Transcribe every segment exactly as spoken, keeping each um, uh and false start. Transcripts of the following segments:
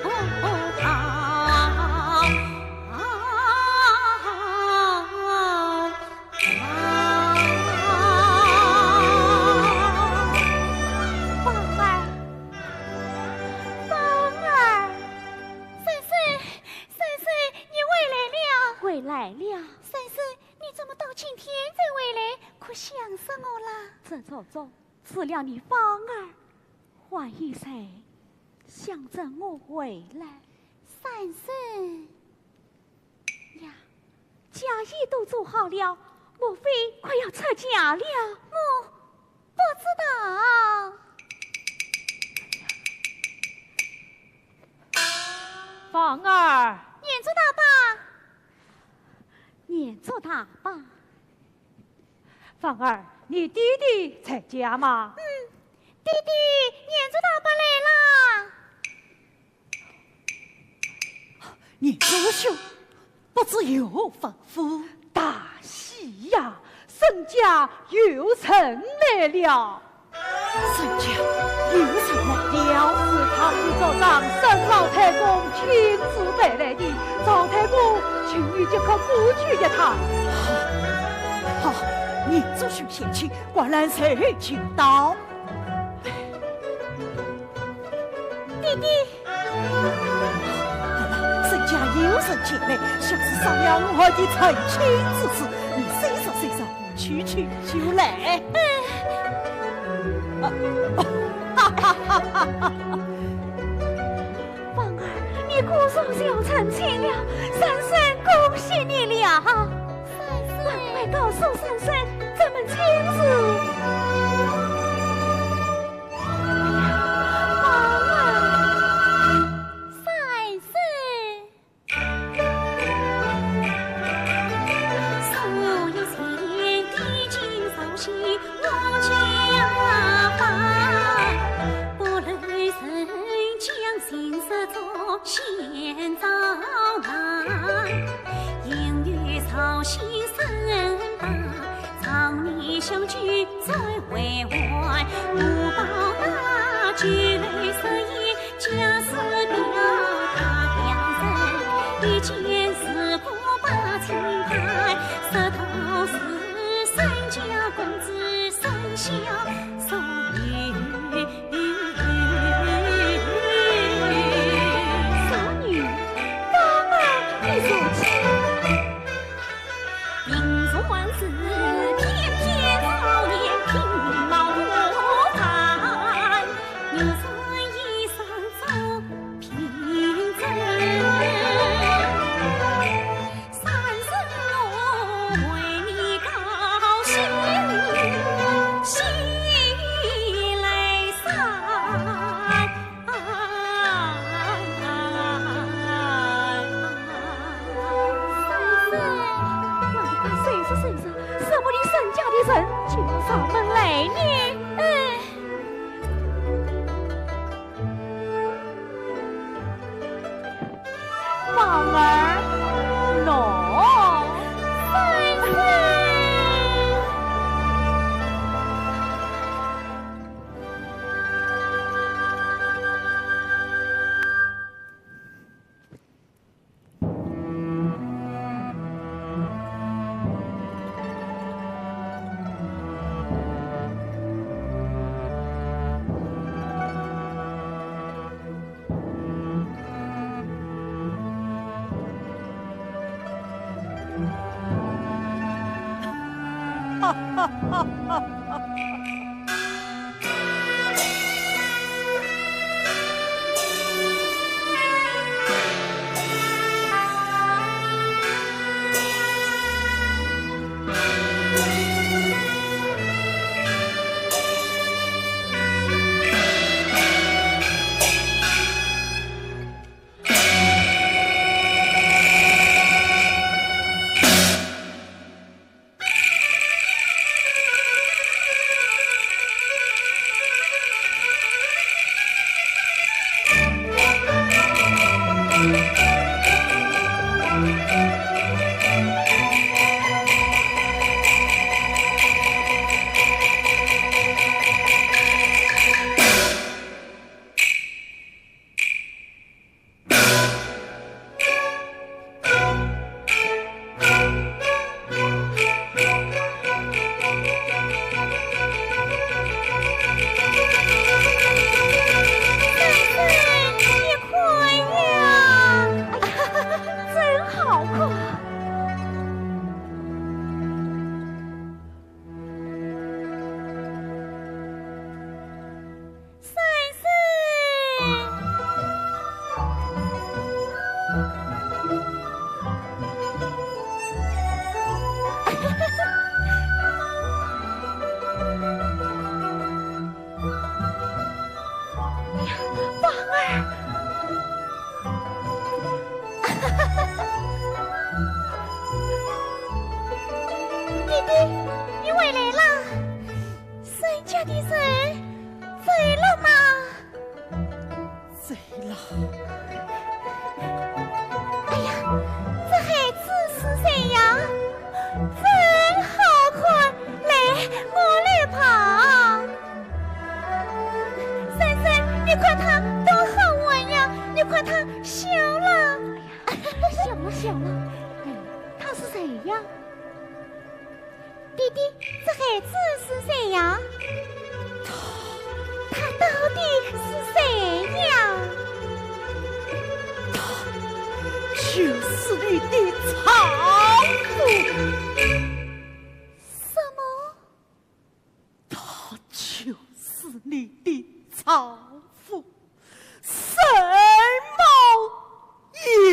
芳儿，芳儿，三岁，三岁，你回来了。回来了。三岁，你怎么到今天才回来？可想死我了？这种种，除了你芳儿，还有谁想着我回来？三岁。 呀，嫁衣都做好了，莫非快要出嫁了？我不知道。芳儿。年祖大伯。年祖大伯。芳儿，你爹爹在家吗？嗯，爹爹，年祖大伯来啦。 年祖兄，不知有何吩咐？大喜呀，沈家有人来了。沈家有人来了？是唐副族长沈老太公亲自带来的，赵太公，请你即刻过去一趟。好，好，年祖兄前去，寡人随后就到。 爹爹。好了，沈家有人前来，想是商量我的成亲之事，你收拾收拾，去去就来。嗯。哈哈哈哈哈！芳儿，你果然是要成亲了，三岁恭喜你了。三岁。快快告诉三岁，咱们亲事。 少女，芳儿，你入去。他笑了。哎呀，笑了，笑了。哎，他是谁呀？ 爹爹，这孩子是谁呀？他，他到底是谁呀？他就是你的丈夫。什么？他就是你的丈夫。 沈某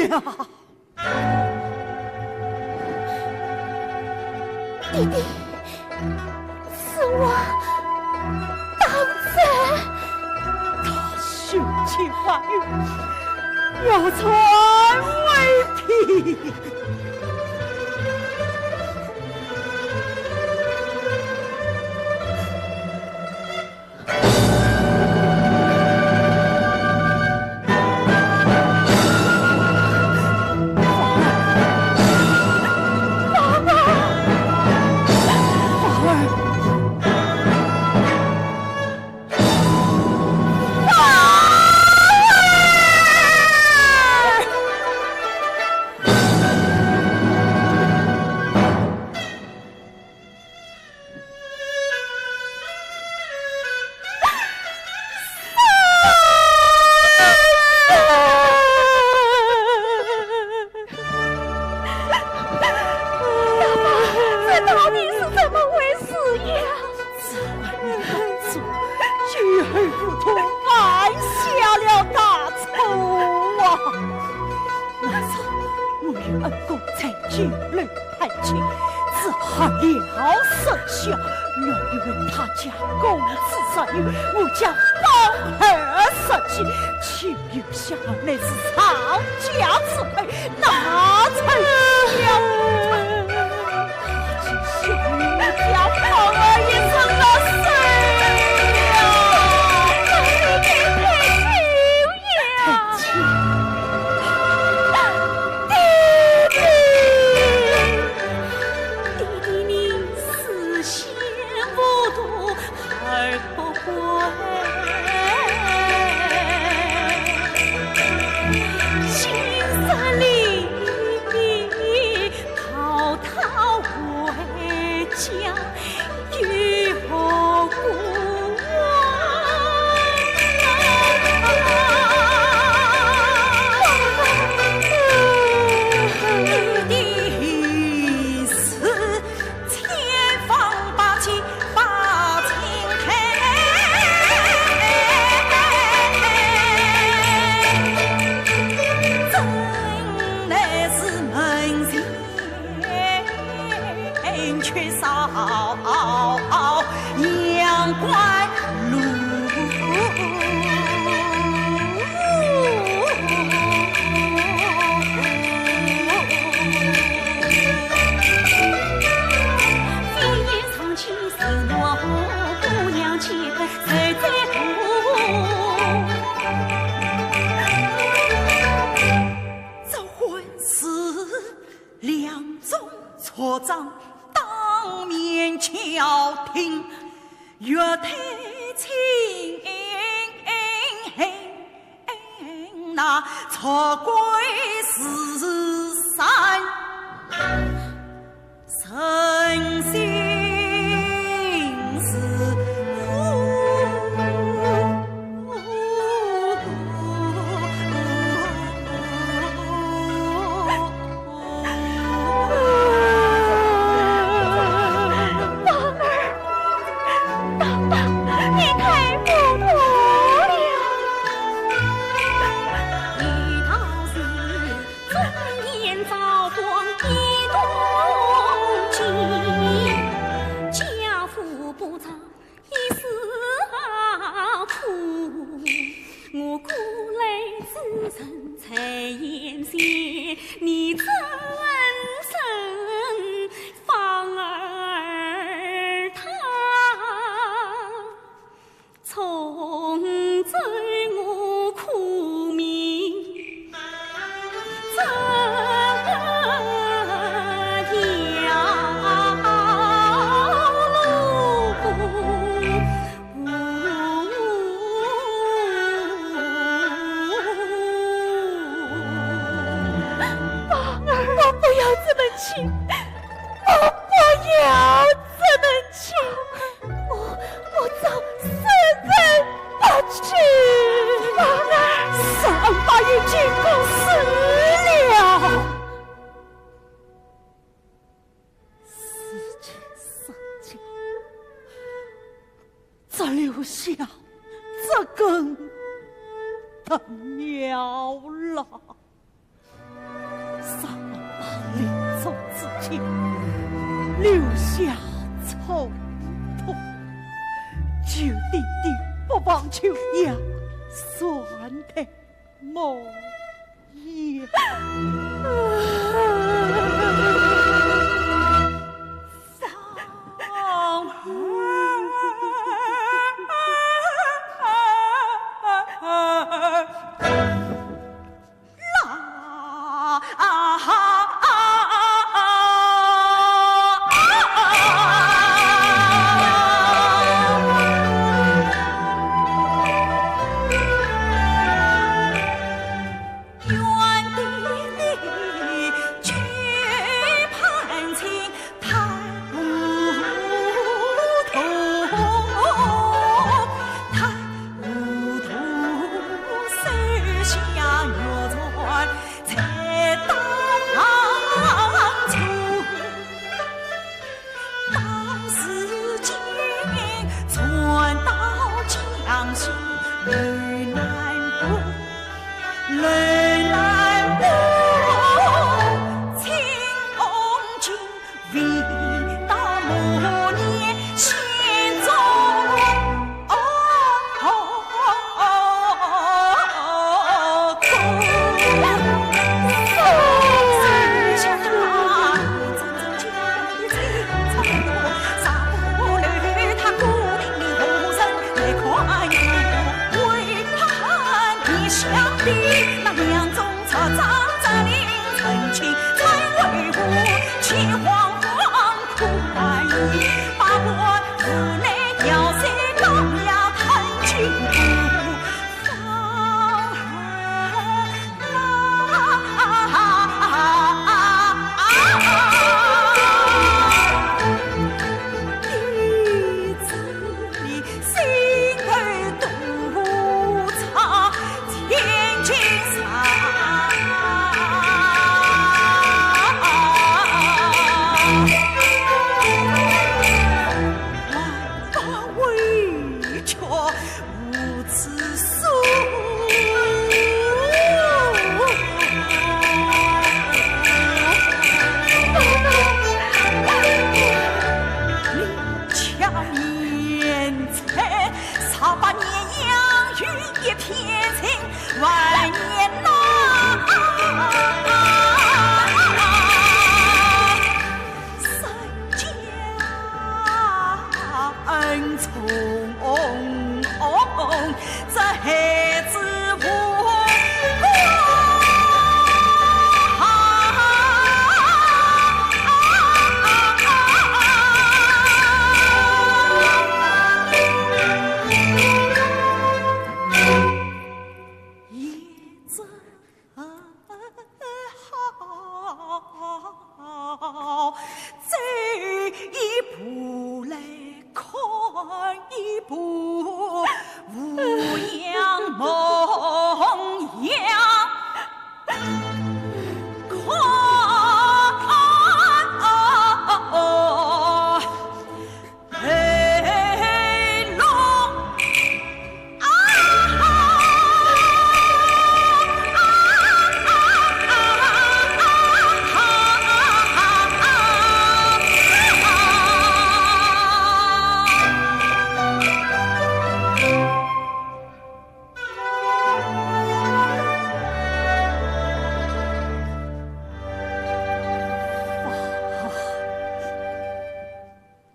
呀！爹爹，是我当真。他胸前怀孕，要传为嫔。 这到底是怎么回事呀？只怪你当初有耳不闻，犯下了大错啊！那时我与恩公在酒楼 攀亲，只喝了十下，原以为他家公子少爷，我家芳儿十喜，岂料想来是上家之后，哪曾想，他竟下了我家芳儿一生的手呀！ 呀，爹爹，爹爹你思前无度而不悔，心生离别， 高堂回家有何故？你的意思，千方百计把情开，真乃是门前 缺少阳关路。飞燕上去是我姑娘去，谁在乎？这婚事 两宗错账当面敲定，越推亲，那错归是三，人心似火。 宝儿，宝宝，你太糊涂了。一道是中年早亡一段情，家父不在 一时苦，我孤来之人在眼前，你怎忍芳儿她重奏我苦命？ 这条路。情，我不要这门亲，我，我早死在不去。三八爷今天死了。事情，事情，只留下这根藤苗了。 三八临终之前留下重托，求爹爹不忘旧业，善待母也。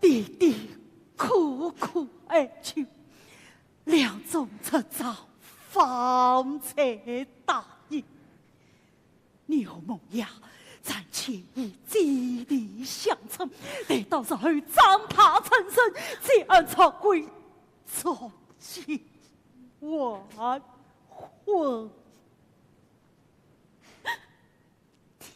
爹爹苦苦哀求，梁祝出招方才答应。你和孟爷暂且以姐弟相称，待到日后长大成人，再按照规则结完婚。天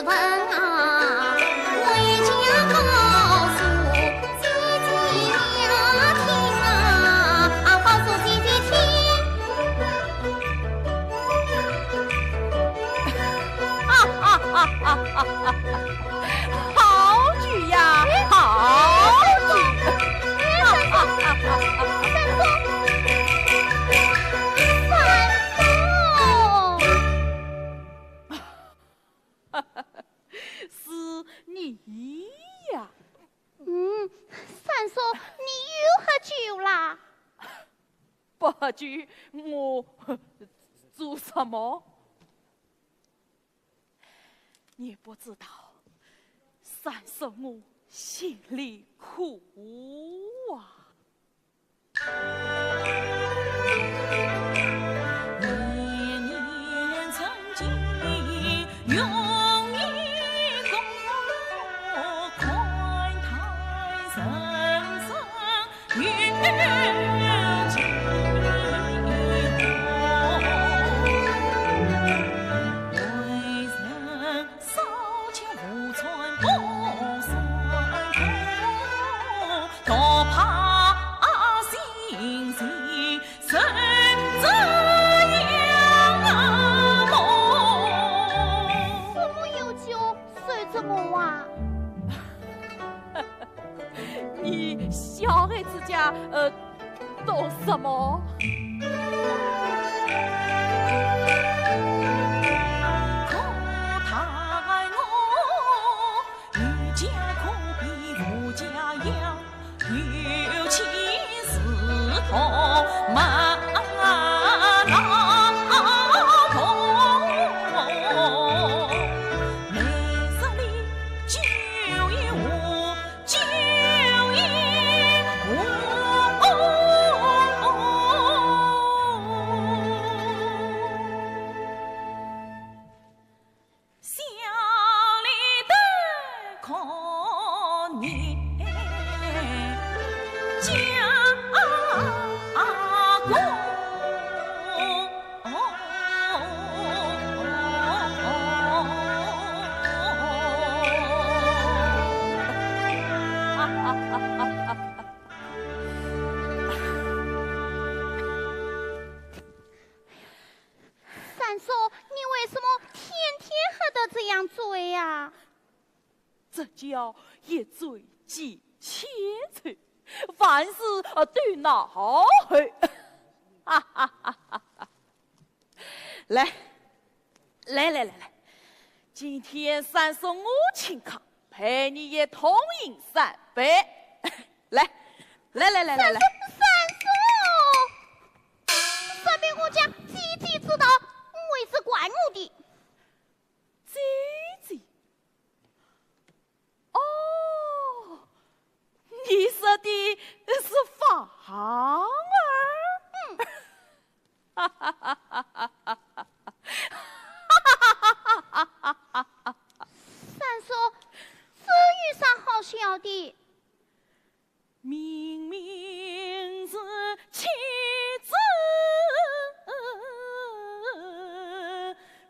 问啊，回家告诉姐姐听啊，告诉姐姐听。哈哈哈哈哈哈！好句呀，好句！哈哈哈哈哈哈！三叔，三叔。 是你呀。嗯，三叔，你又喝酒啦？不喝酒，我做什么？你不知道，三叔我心里苦啊。 什么有酒醉着我啊？你小孩子家，呃，懂什么？三叔，你为什么天天喝得这样醉呀？这叫一醉解千愁，万事，呃，都恼火。哈哈哈哈哈！来，来来来来，今天三叔我请客，陪你一同饮三杯。来，来来来来来。三叔，三叔，说明我家姐姐知道我也是怪我的。姐姐？哦，你说的是芳儿？嗯。 三叔，这有啥好笑的？明明是妻子，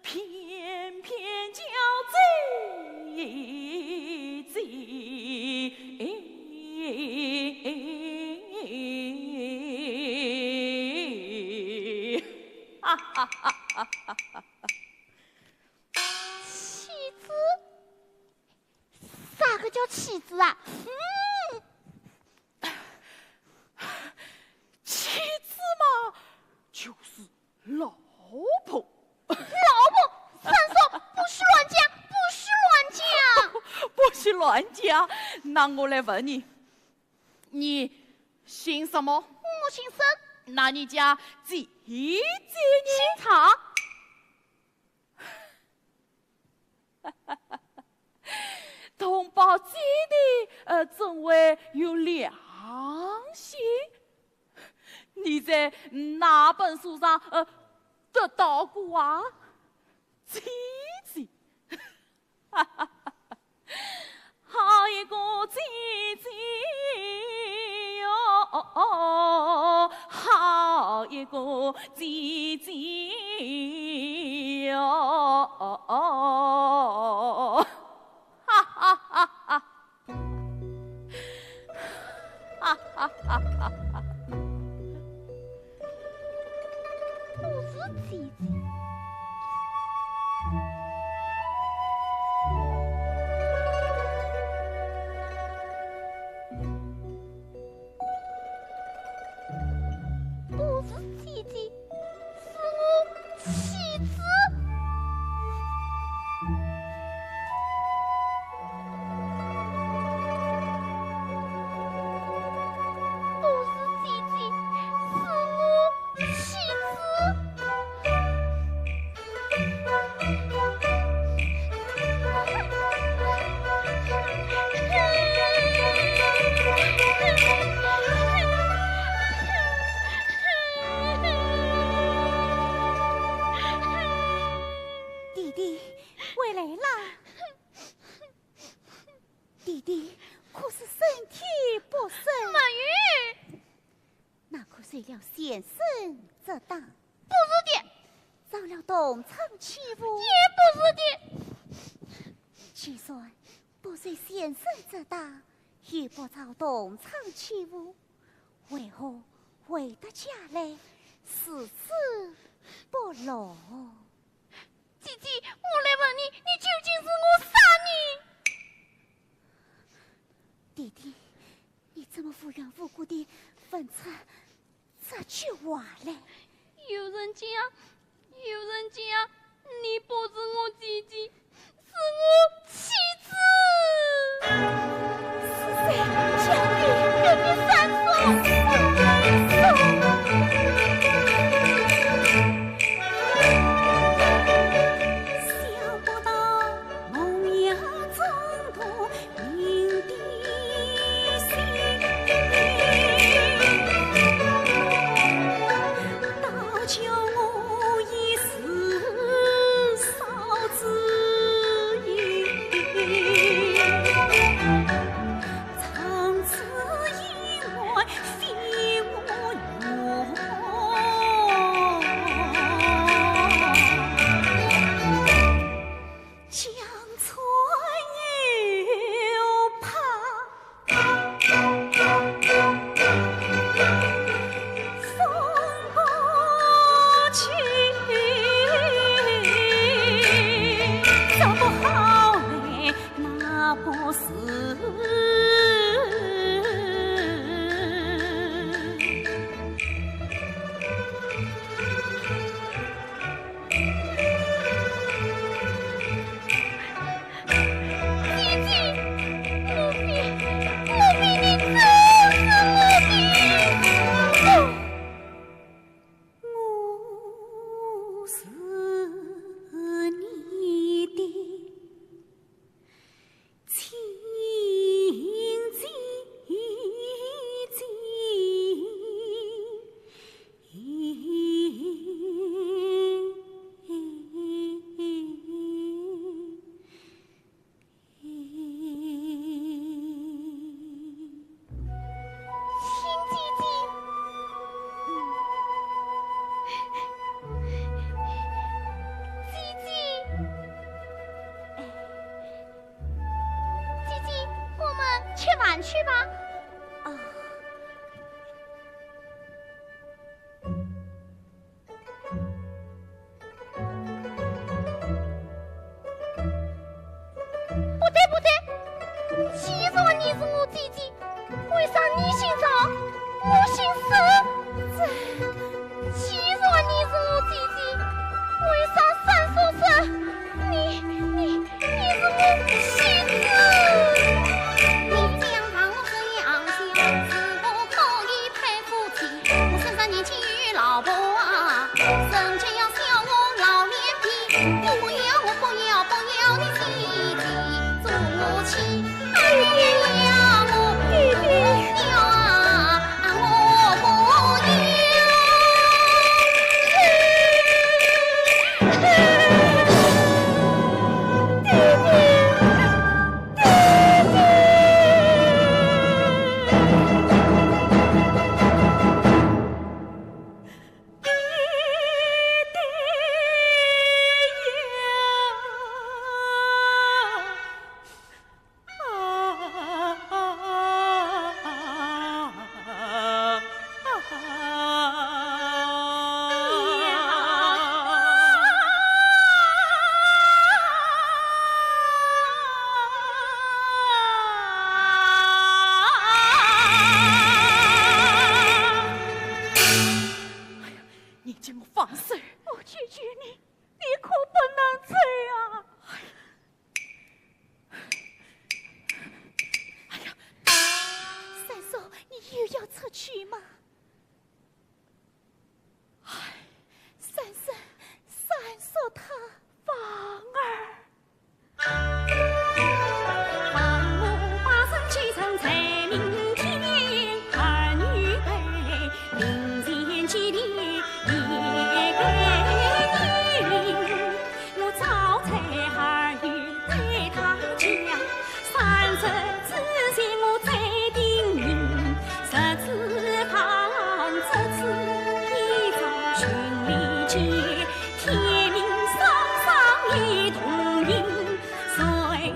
偏偏叫姐姐。 妻子？啥个叫妻子啊？嗯。妻子嘛，就是老婆。老婆？三叔，不许乱讲，不许乱讲。不许乱讲？那我来问你，你姓什么？我姓沈。那你家姐姐呢？姓曹。 同胞姐弟，呃，怎会有两姓？你在哪本书上，呃，得到过啊？姐姐。 好一个姐姐哟，好一个姐姐哟。弟弟可是身体不适？没有。那可受了先生责打？不是的。遭了同窗欺负？也不是的。既然不受先生责打，也不遭同窗欺负，为何回得家来如此不乐？ 姐姐，我来问你，你究竟是我杀你？弟弟，你怎么无缘无故地问出这句话来？有人讲，有人讲，你不是我姐姐，是我妻子。是谁讲的？跟你三叔，三叔。 想不到梦也中途明的心，倒叫我一时少知音。 从此以后非我愿，江川又怕风不起。怎么好嘞？ 那不是。姐姐，奴婢，奴婢，你真是奴婢。我是你的 亲姐姐。亲姐姐。姐姐。 姐姐，我们吃饭去吧。啊。不对，不对，既然你是我姐姐， 为啥你姓赵，我姓石？这，既然你是我姐姐，为啥三叔说你，你，你是我妻子？你讲让我这样想，是否可以配夫妻？我身上年纪与老婆啊，人家要笑我老脸皮。我不要，我不要，不要你姐姐做我妻。 你给我放手！我求求你，你可不能走啊！ 哎呀，三叔，你又要出去吗？哎，三叔，三叔他反而……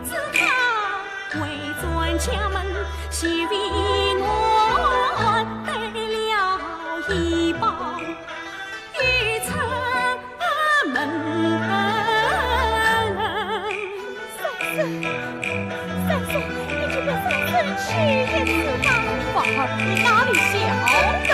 子他回转家门，喜未安，得了一包，又出门。三叔，三叔，你就别再生气一次吧。芳儿，你哪里晓得？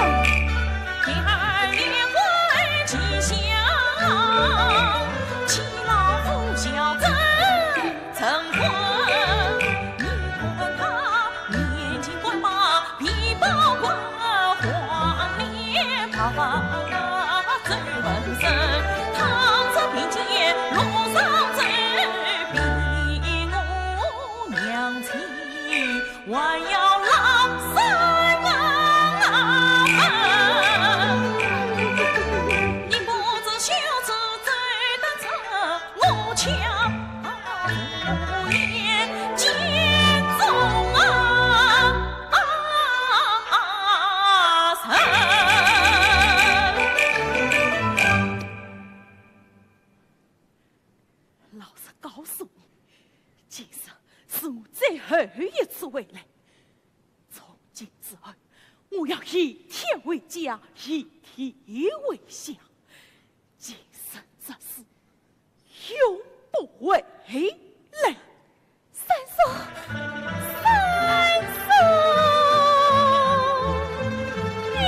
老实告诉你，今日是我最后一次回来。从今之后，我要一天回家，一天回乡。今生这世，永不回来。 三叔，三叔，呀！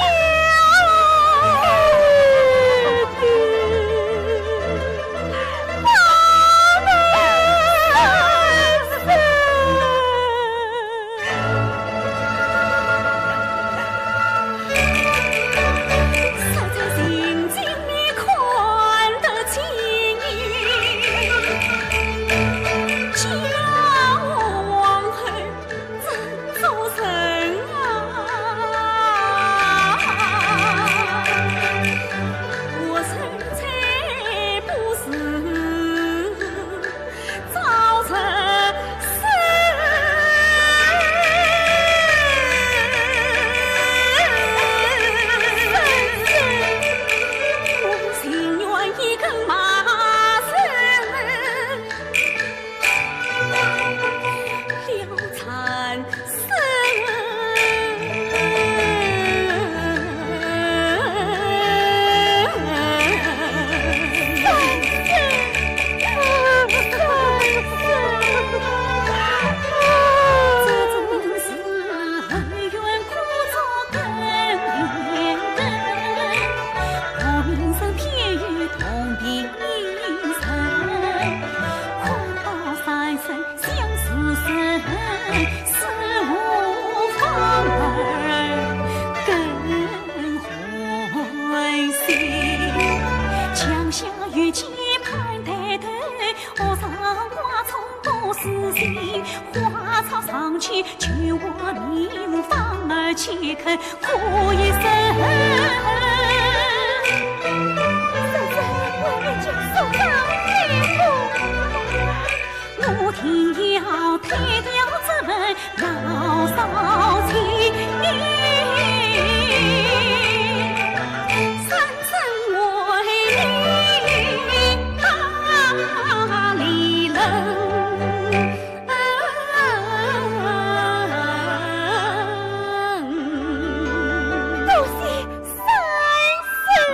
多谢三叔。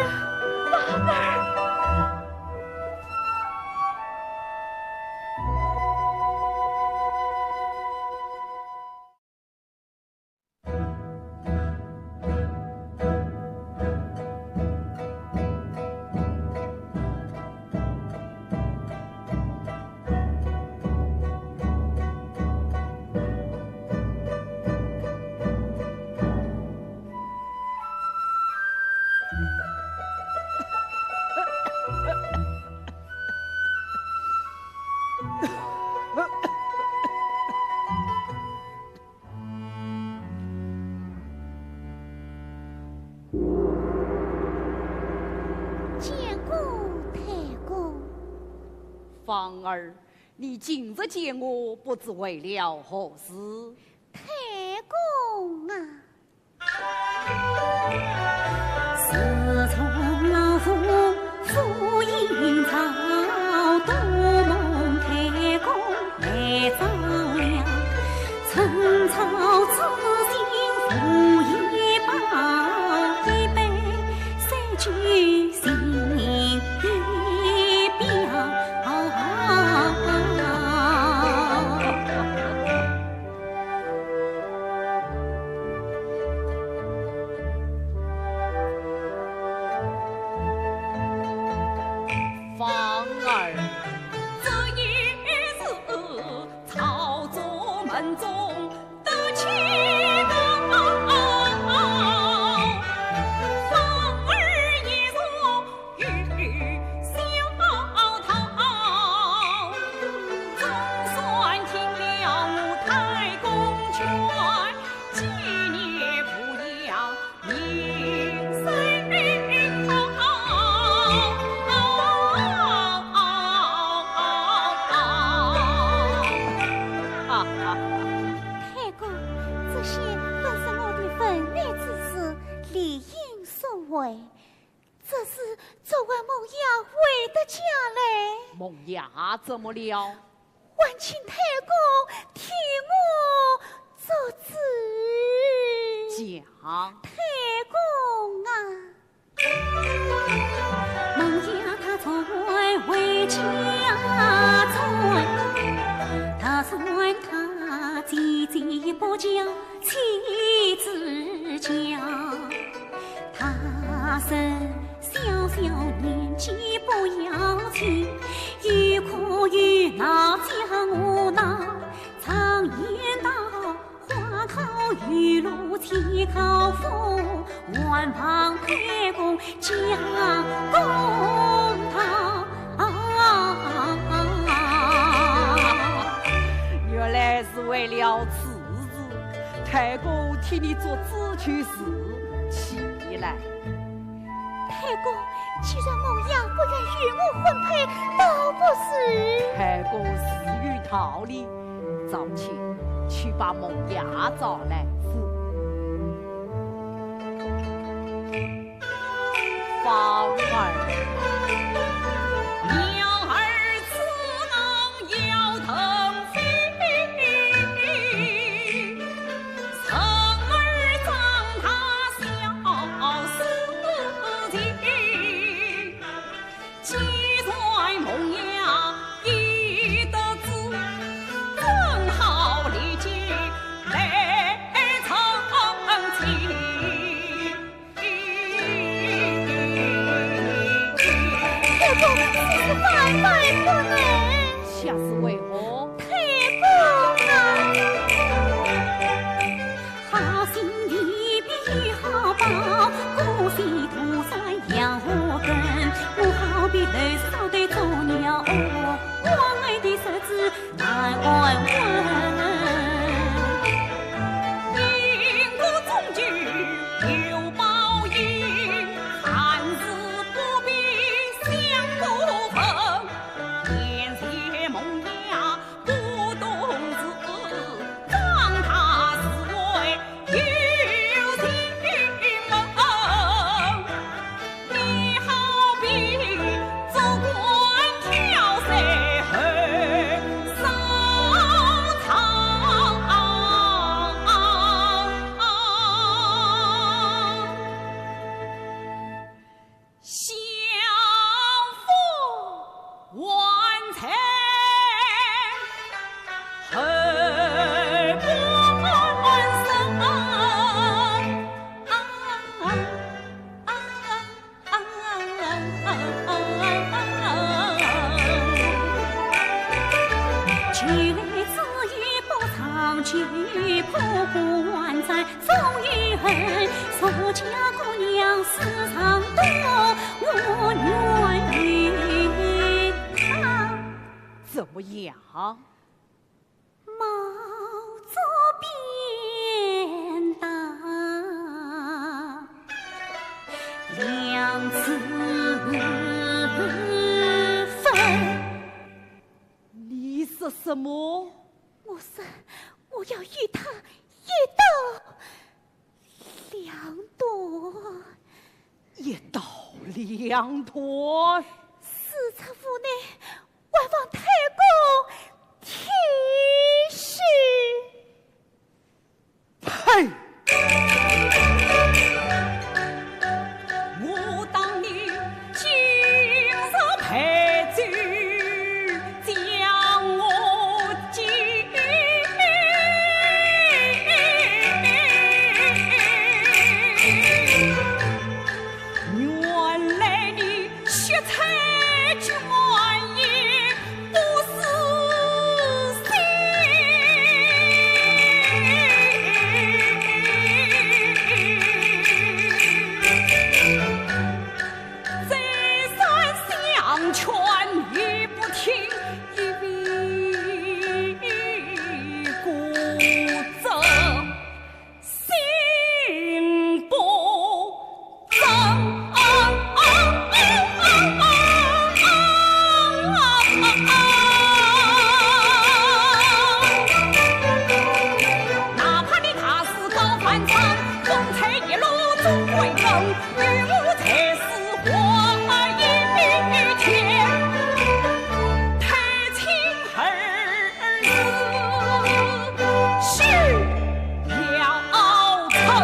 见过太公。芳儿，你今日见我，不知为了何事？太公啊！太公，这些本是我的份内之事，理应收回。这事昨晚梦魇回得家来。梦魇怎么了？还请太公替我做主。讲。太公啊，梦魇他昨晚回家转，他说他姐姐不叫妻子叫，他说小小年纪不要紧，有苦有难将我闹，常言道，花开有路千口风，还望太公讲公道。原来是为了此事，太公替你做主就是。起来。太公，既然梦魇不愿与我婚配，倒不如……太公自有道理，早起去把梦魇找来。是。芳儿。太公，此事万万不能。下是为何？太公啊！怎么样？ 你说什么？我说，我要与他一刀两断。一刀两断？事出无奈，还望太公体恤。呸！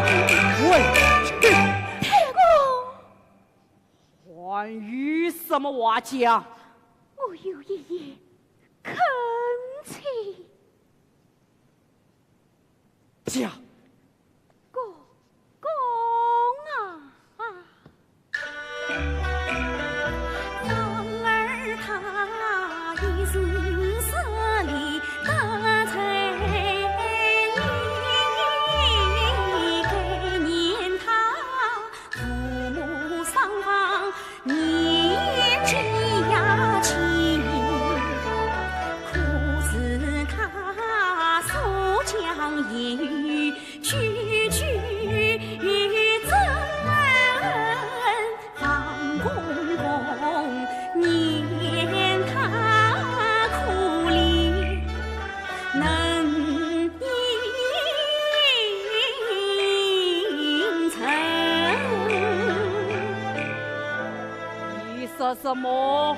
回去。太公，还有什么话讲？我有一言恳请。讲。公，公啊！ 你说什么？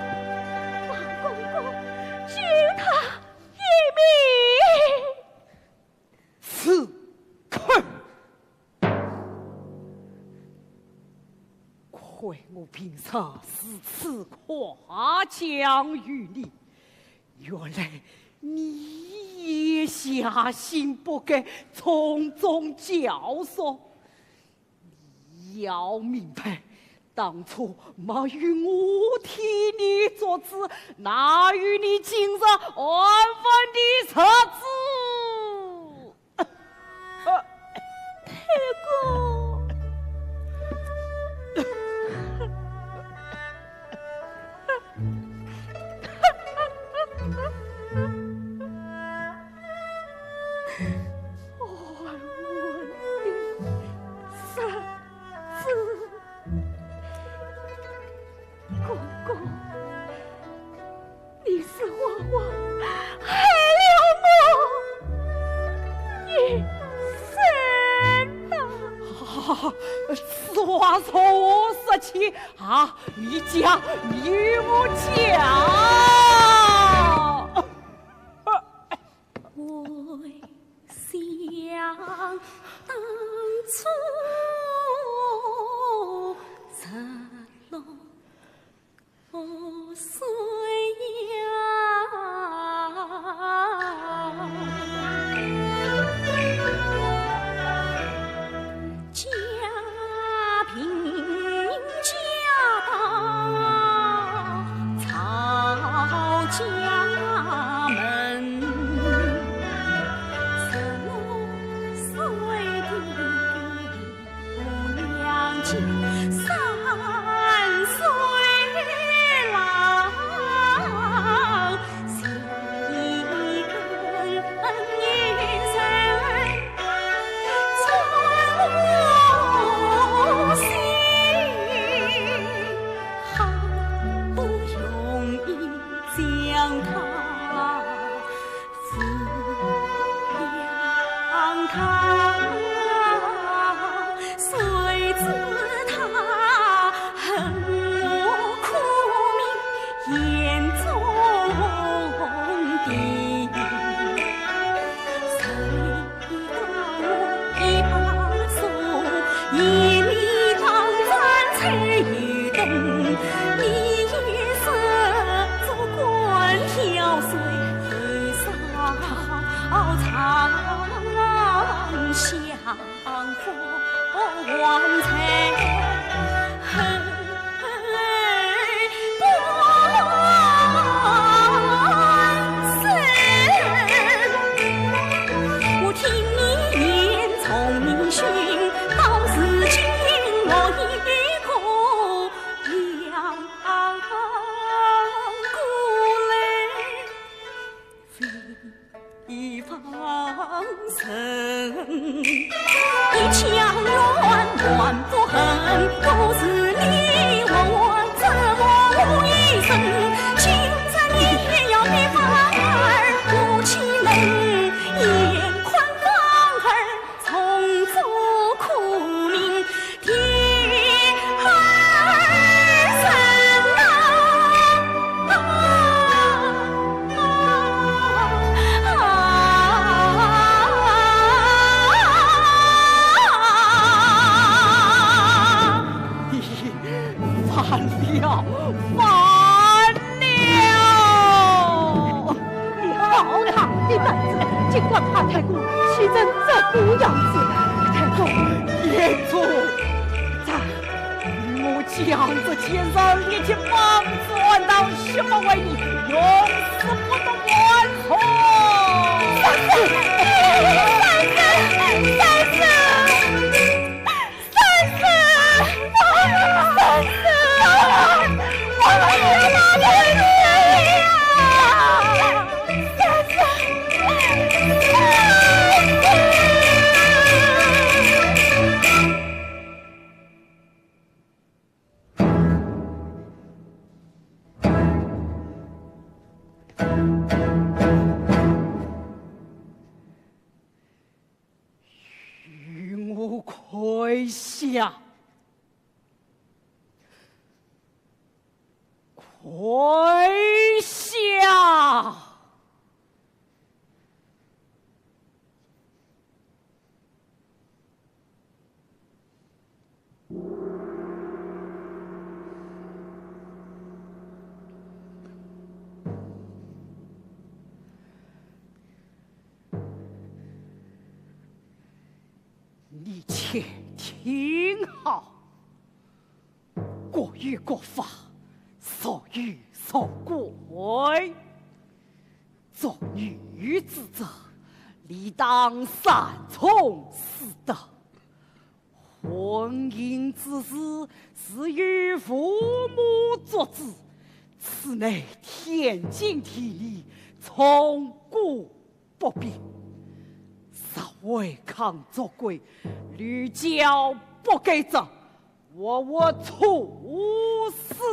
王公公，救他一命！ 死去！亏我平常如此夸奖于你，原来你也下心不改，从中教唆。 你要明白，当初没有我替你做主，哪有你今日安稳的日子？太公。 安稳的日子。公公，你是活活害了我一生啊！啊，此话从何说起啊？你讲，你与我讲。 回想当初日落岁呀，家贫家当草家门。的担子，尽管怕太公气成这副样子。太公，贤主，在与我讲这件事，你去帮助俺当什么为你，永世不得完错。三思，三思，三思！与我跪下！跪下！ 你且听好，国有国法，俗有俗规。做女子者，理当三从四德。婚姻之事，是由父母作主，此乃天经地义，从古 不变。若违抗族规，律教不改则，活活处死。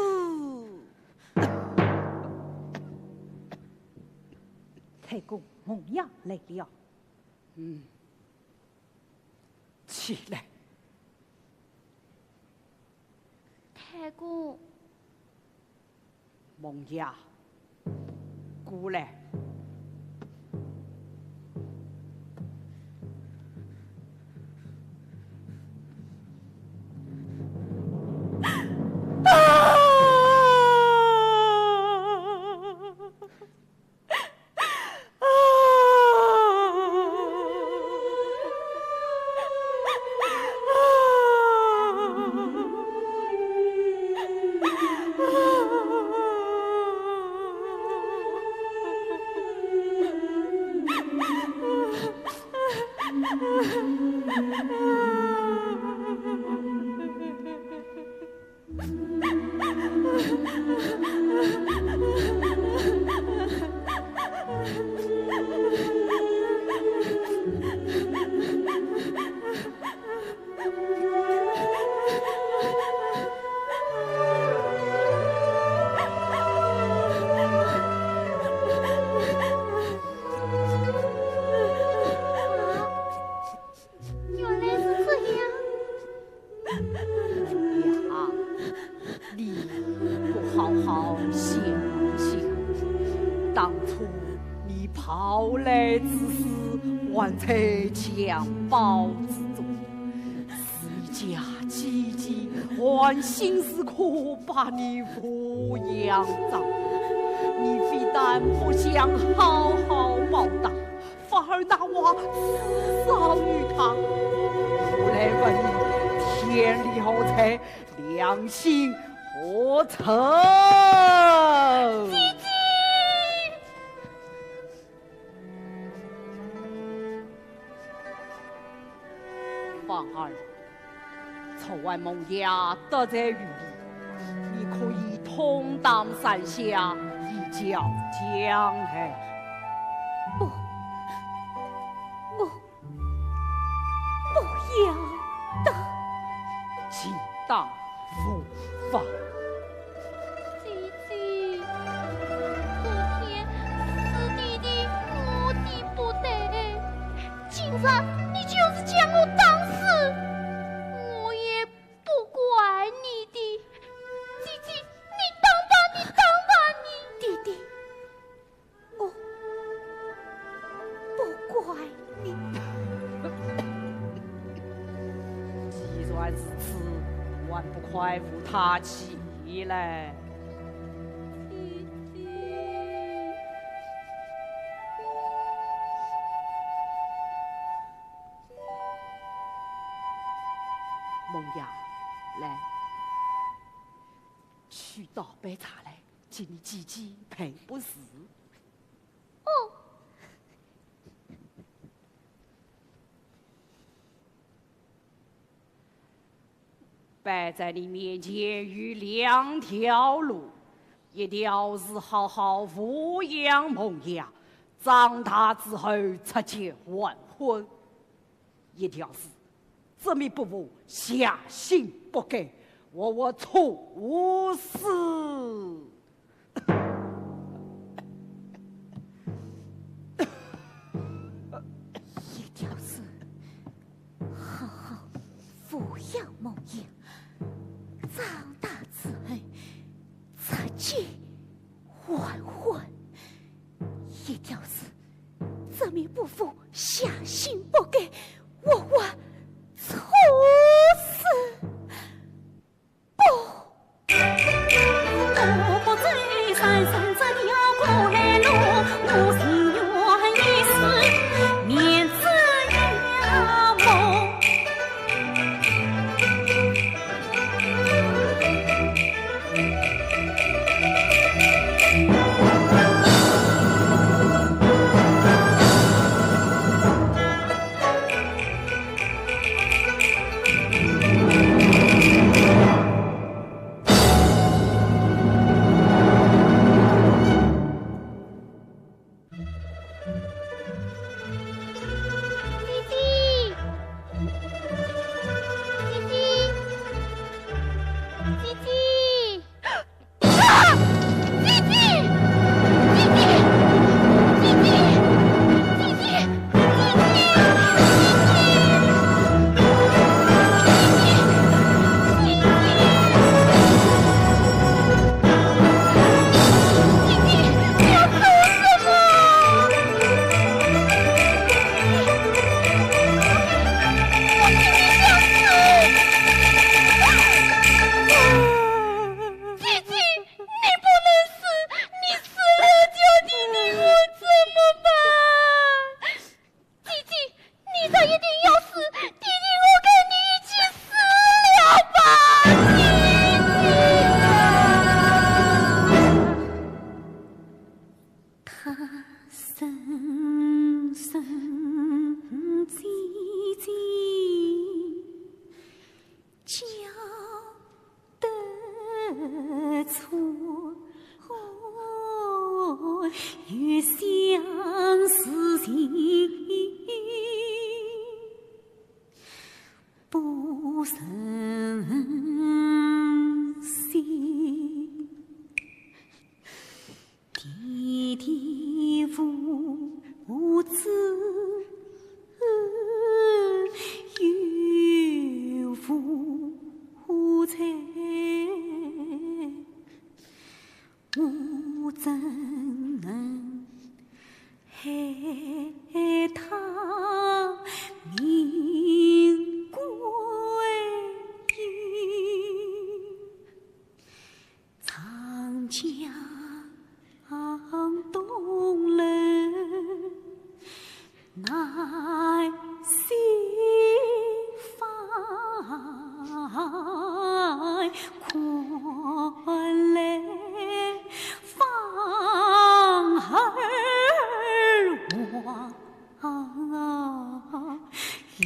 太公，孟爷来了。嗯，起来。太公。 孟爷，过来。原来是这样。呀，你不好好想想，当初你跑来之时，还在襁褓之中，是你家姐姐含辛茹苦把你抚养长大，你非但不想好好报答， 反而拿话刺伤于她。我来问你，天理何在，良心何处？姐姐！芳儿， 昨晚孟爷得罪于你，你可以痛打三下，以教将来。不，我不要打。请打无妨。姐姐，昨天是弟弟我的不对，今日你就是将我打死，我也 不怪你的。姐姐，你打吧，你打吧，你。弟弟，我不怪你。既然如此，还不快扶她起来？姐姐。呀，来，去倒杯茶来，请你姐姐赔不是。哦。摆在你面前有两条路，一条是好好抚养梦夜，长大之后出去完婚。 一条是，执迷不悟，下心不改，活活处死。一条是，好好抚养梦夜，长大之后，出去完婚。一条是， 执迷不悟，下心不改，活活处死。不。姐姐，你不能死，你死了，叫弟弟我怎么办？ 姐姐，你若一定要死，弟弟我跟你一起死了吧，姐姐。他深深姐姐 叫得出，有相思情不曾醒。 弟弟父子有无罪，我怎能害他命归阴？ 长江东流，南溪翻，看来方儿亡 流离。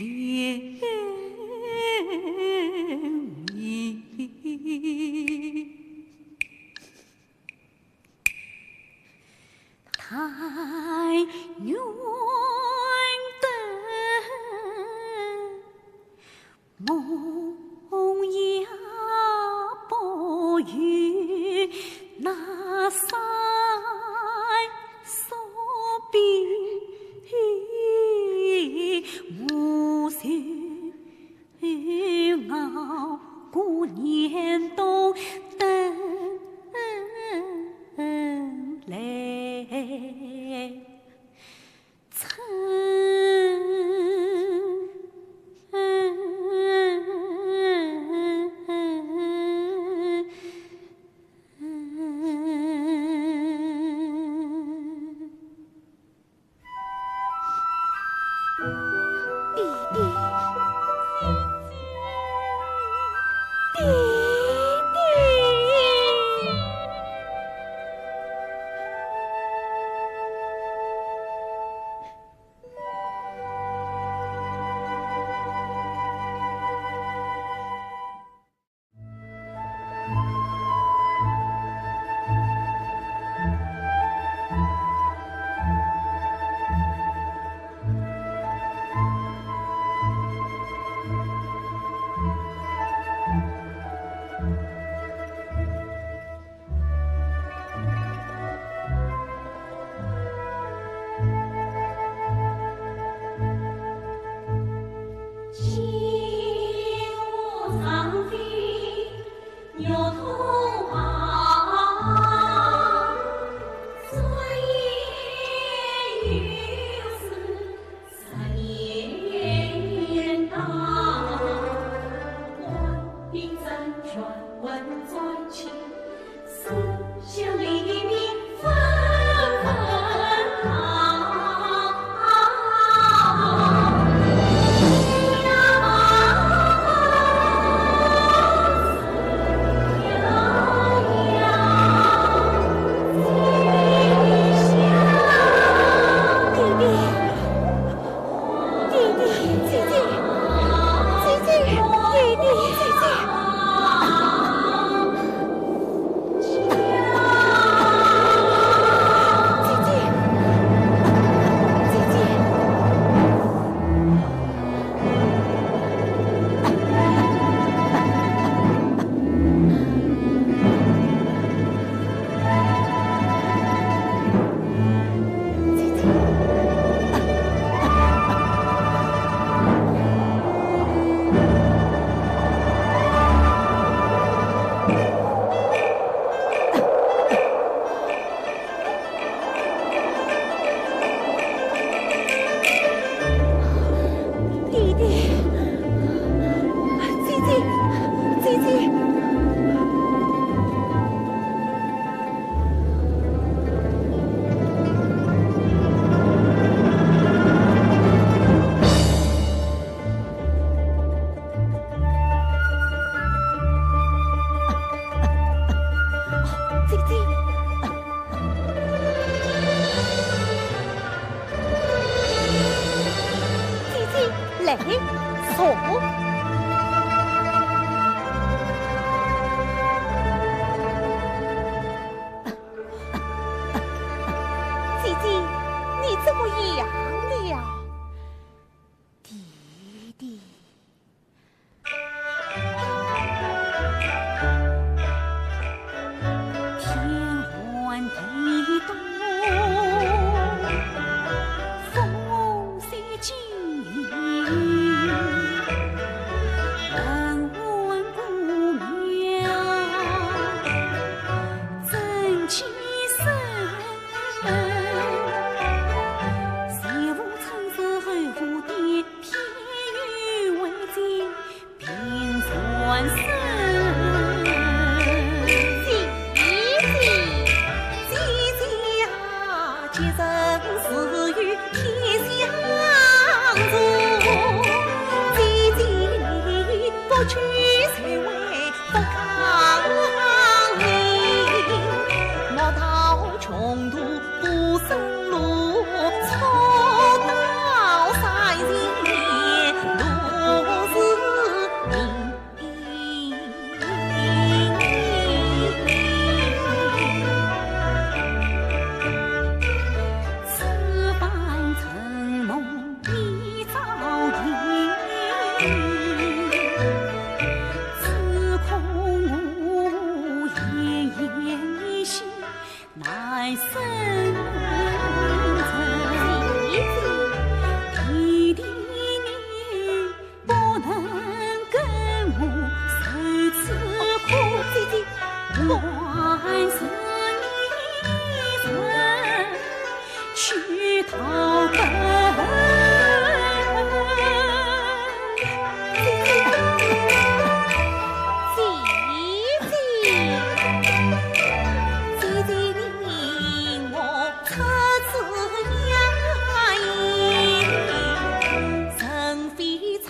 但愿得 梦夜保佑那山所比，我就熬过年冬等来。 春。弟弟。对，坐。姐姐，你怎么样了？弟弟。 天寒地冻，风雪惊，人问姑娘怎寄身？前无春色后无天，偏又为这 平川生。姐姐。姐姐啊，今日是与天相助，姐姐你不去谁为不抗命，莫道穷途 不生路，抽刀三十年，路是命。此番承蒙你照应，只恐我奄奄一息 难生存。弟弟你不能跟我受此苦，姐姐，我还是你人去讨奔。 姐姐，姐姐，姐姐你我出自娘胎，人非草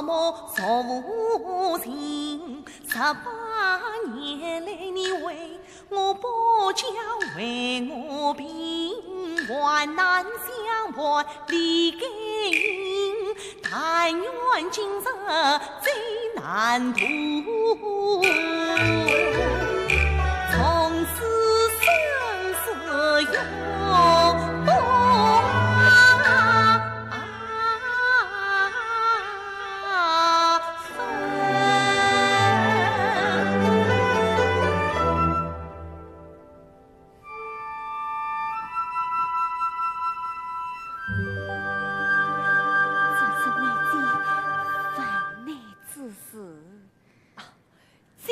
木，俗无情。十八年来你为 我不讲为我病，患难相伴离开营，但愿今日再难途，从此生死永不分。 这是为姐烦内之事。啊，姐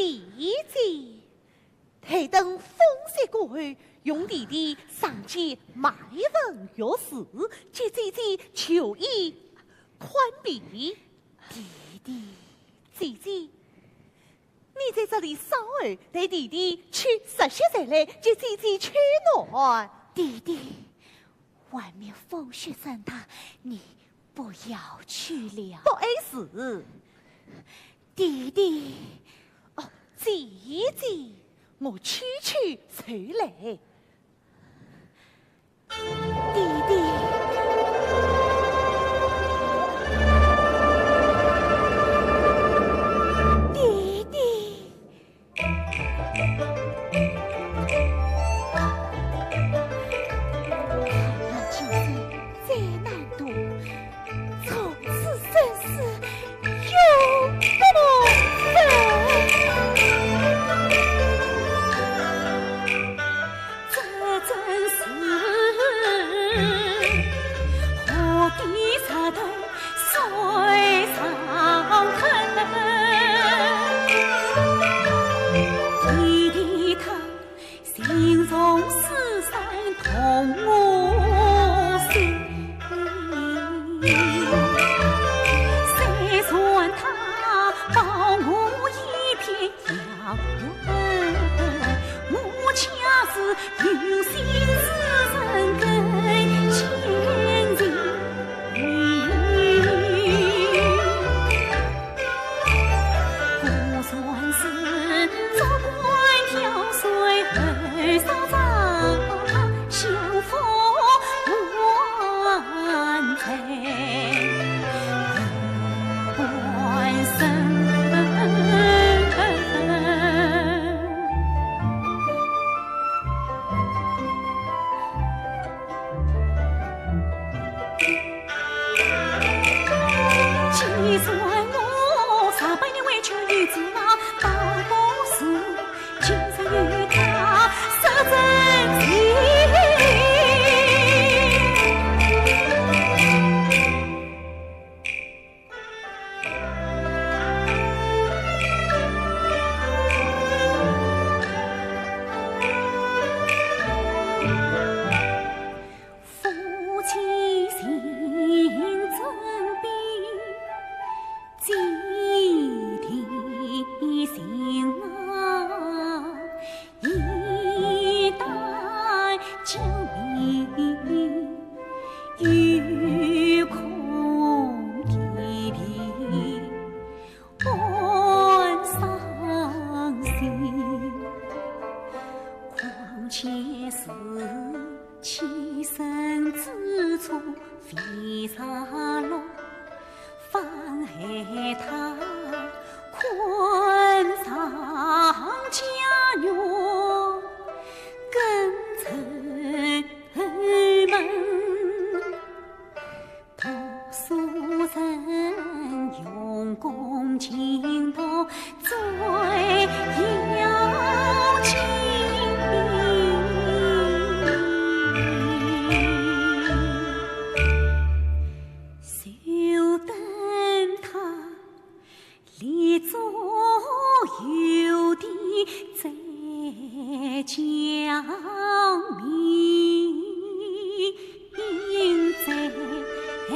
姐，待等风雪过后，容弟弟上街卖文学书，给姐姐求医看病。弟弟。姐姐， 你在这里稍候，待弟弟取十息柴来，给姐姐取暖。弟弟，外面风雪真大，你不要去了。不碍事。弟弟。哦，姐姐，我去去就来。 弟弟，弟弟。看来今生再难度，从此生死 永不分。这真是何地石头水上坑，弟弟他 情重似山痛我心，虽然他保我一片遥远，我却是有心之人更坚定。算我上百年委屈与阻挠，倒不如今日与他说真情。夫妻情深比金地心啊，一旦将你与空天地， 安伤心。况且是栖身之处非常乐，方害他困上家园，更愁闷。 读书人用功勤读最要紧，休等他 立足有地再讲明，再讲明。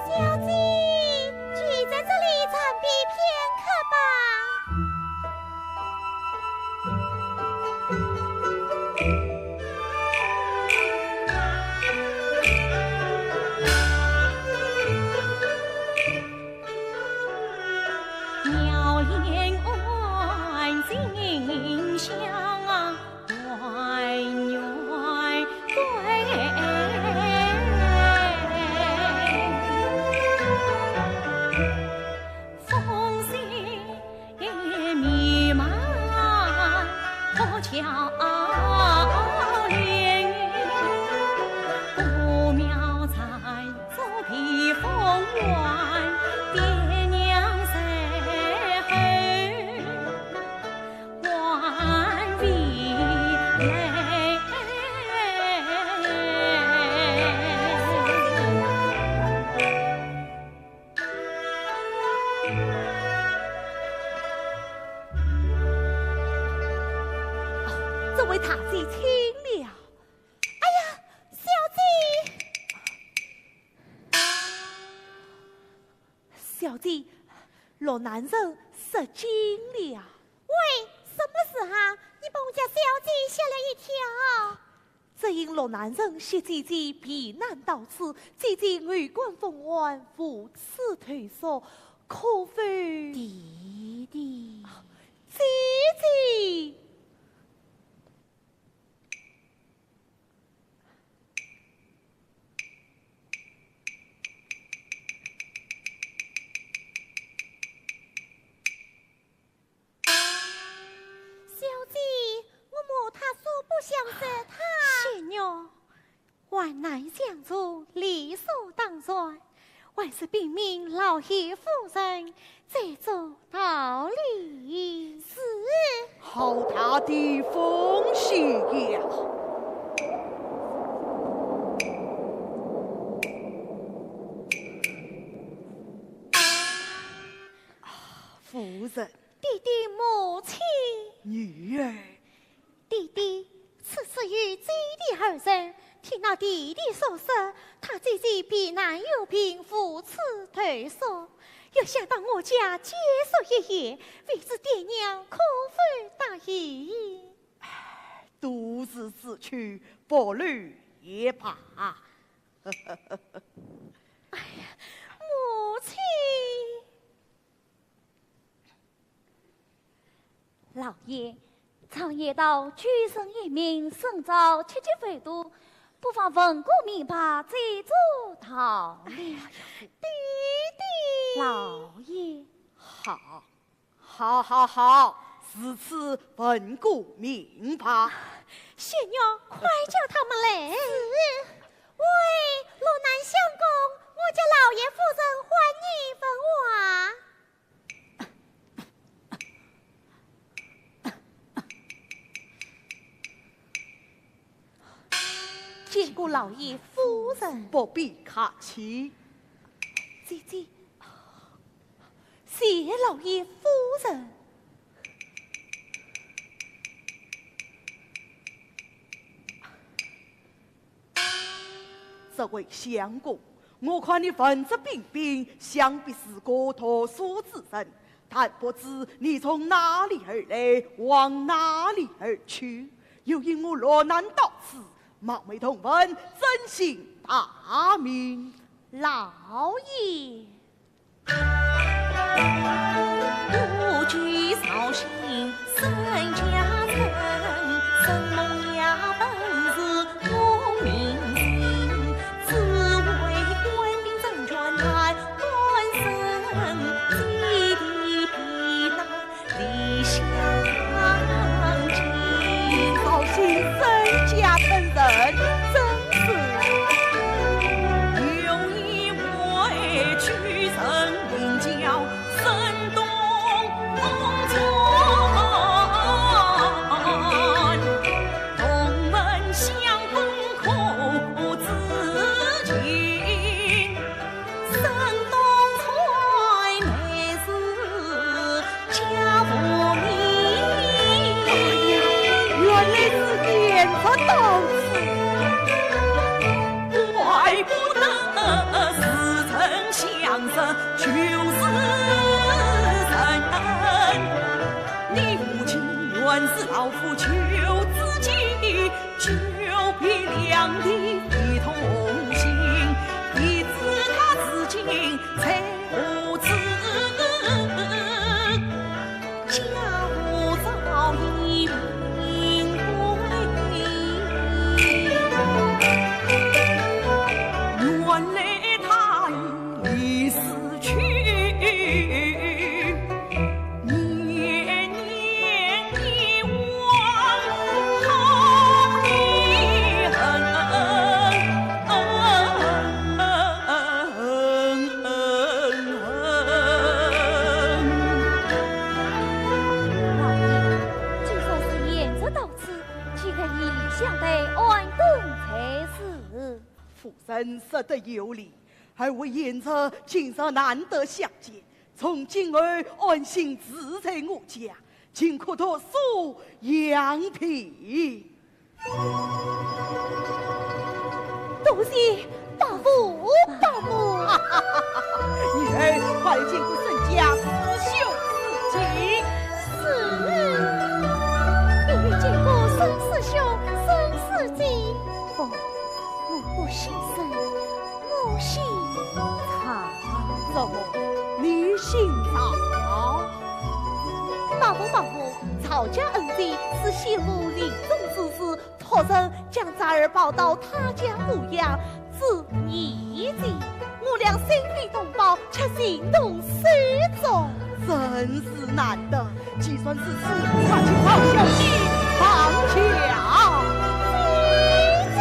小姐，就在这里暂避片刻吧。 妙莲暗静香，团圆归。凤喜 迷茫破桥梁，不妙在左避风乱，爹娘在后挽飞来。 这位大姐请了。哎呀，小姐！小姐，洛南人失惊了。喂，什么事啊？你把我家小姐吓了一跳。 只因洛南人携姐姐避难到此，姐姐为官封官，无处投宿，可否？弟弟。姐姐。 小姐，我骂她素不相识，她……仙女，患难相助，理所当然，还是禀明老爷夫人，再做道理。是。好大的风险呀！啊，夫人， 爹爹母亲。女儿。爹爹，此事与姐弟二人，听那弟弟所说，他姐姐避难有病，无处投宿，又想到我家借宿一夜，未知爹娘可否答应？唉，都是此去不留也罢。哎呀，母亲。老爷，常言道，救人一命胜造七级浮屠，不妨问个明白，再做道理。哎呀，爹爹。老爷。好， 好，好，好，如此问个明白。仙女，快叫他们来。是。喂，洛南相公，我家老爷夫人唤你问话。见过老爷夫人。不必客气。姐姐， 谢老爷夫人。这位相公，我看你文质彬彬，想必是个读书之人，但不知你从哪里而来，往哪里而去？又因我落难到此，冒昧同问，尊姓大名？老爷。 我叫绍兴沈家村，沈梦雅本是我名姓，只为官兵征战来，官人子弟那 里乡亲。绍兴沈家村人，真是。有一位举人名叫沈东川，同门相公可知情。 沈东川乃是家父名。原来是贤侄到此。怪不得似曾相识，就是人。你父亲原是老夫求子期， 久别两地非同行，谁知他如今在何处？家父早已命归阴。原来他已离世去， 年年的往，好悲恨。老爷，就算是贤侄到此，岂可以离乡背井安顿才是？夫人说得有理，二位贤侄今日难得相见， 从今后安心住在我家，尽可读书养病。多谢伯父伯母。女儿，快去见过沈家四兄四姐。是。你去见过沈四兄、沈四姐。不，我不姓沈，我姓赵。怎么，你姓赵？ 伯父伯母，赵家恩情是先父临终之时，托人将侄儿抱到他家抚养，至年纪，我俩兄弟同胞，却情同手足。真是难得，既算如此，快请赵小姐上轿。姐姐。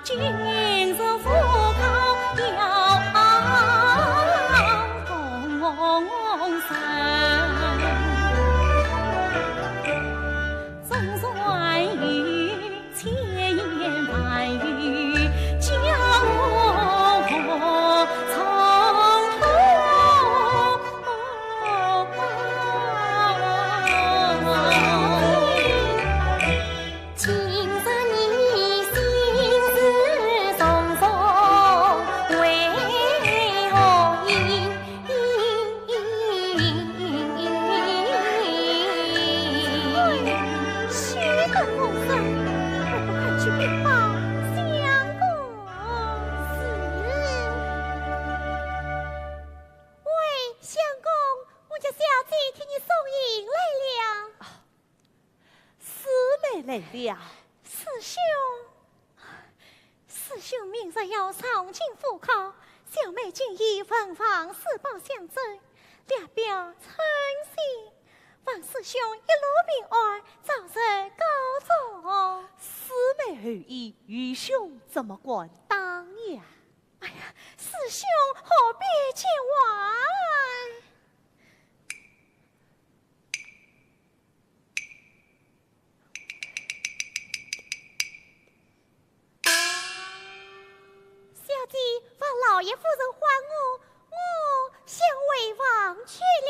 今日你心事重重为来了。师兄，师兄明日要上京赴考，小妹今已文房四宝相赠，略表春心，望师兄一路平安，早日高中。师妹厚意，愚兄怎么敢当呀？哎呀，师兄何必见外？ 小姐，望老爷夫人宽恕，我先回房去了。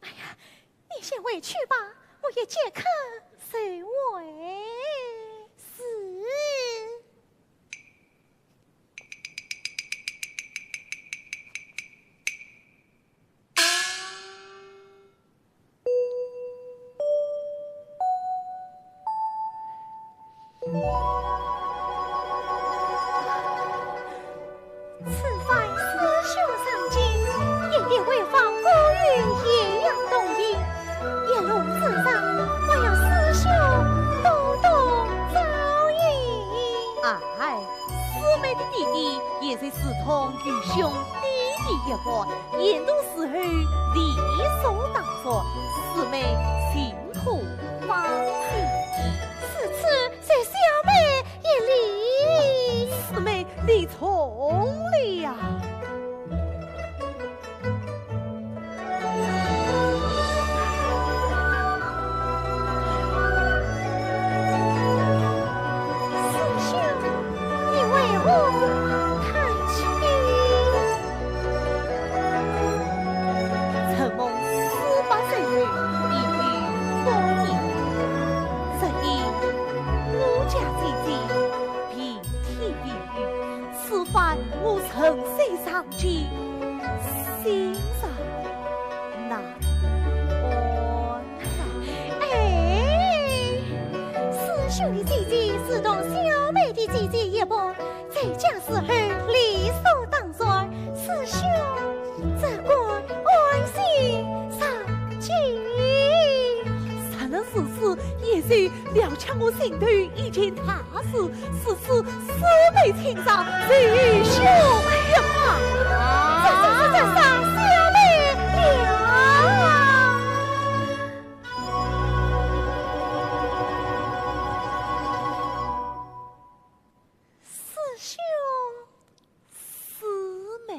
哎呀，你先回去吧，我也即刻随回。是。 此番师兄上京，一定会访古语，抑扬顿挫，一路之上，还要师兄多多照应。哎，师妹的弟弟也是如同愚兄弟弟一般， 研读时候理所当然，师妹尽可放心。如此，随小妹一礼。师妹礼重了。 师兄，你为何叹气？承蒙师伯收留，已有半年。只因我家姐姐病体未愈，此番我顺水上京，心上难安。 哎，师兄的姐姐如同小妹的姐姐一般，在家时候理所当然，师兄只管安心上京。若能如此，也是了却我心头一件大事， 如此师妹请上，愚兄一拜。这，这，这，这，这，小妹了。师兄，师妹。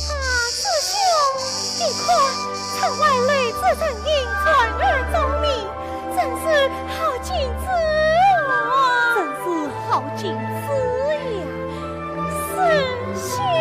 啊，师兄，你看，窗外楼阁人影，传耳钟鸣，真是好景致啊！真是好景致呀！师兄啊！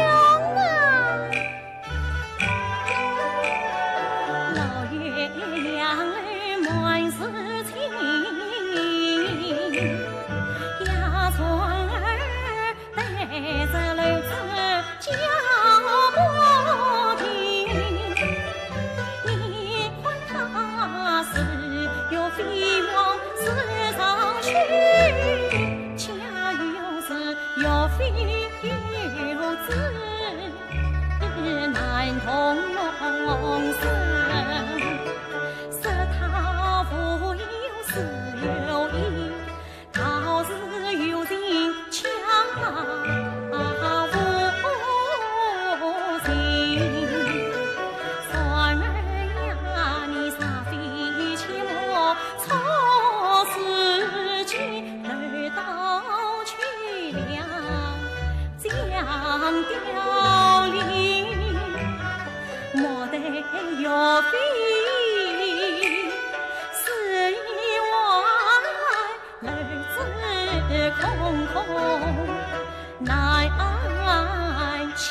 难安其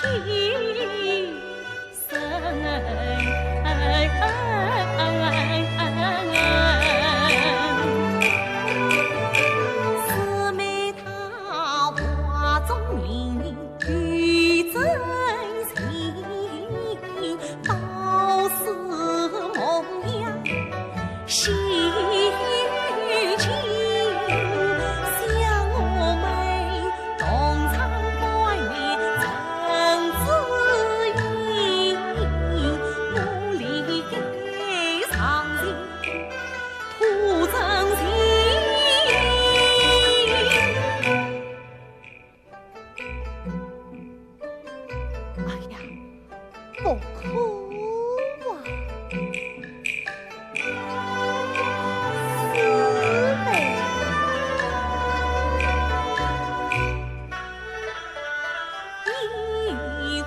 身。姊妹她话中明，有真情，倒似梦魇。 哎呀，不哭啊，姊妹。你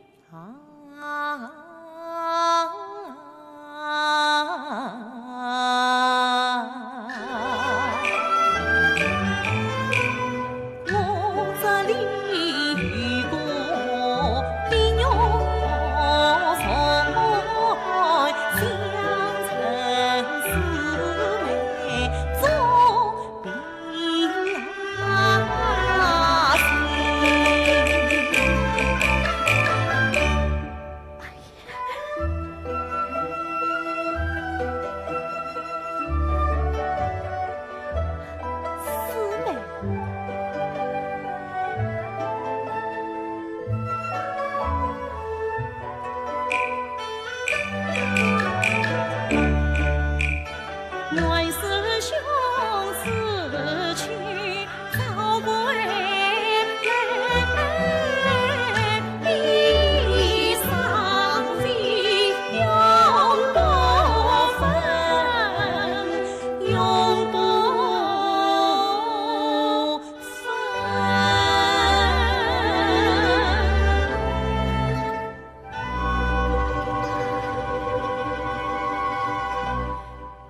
看那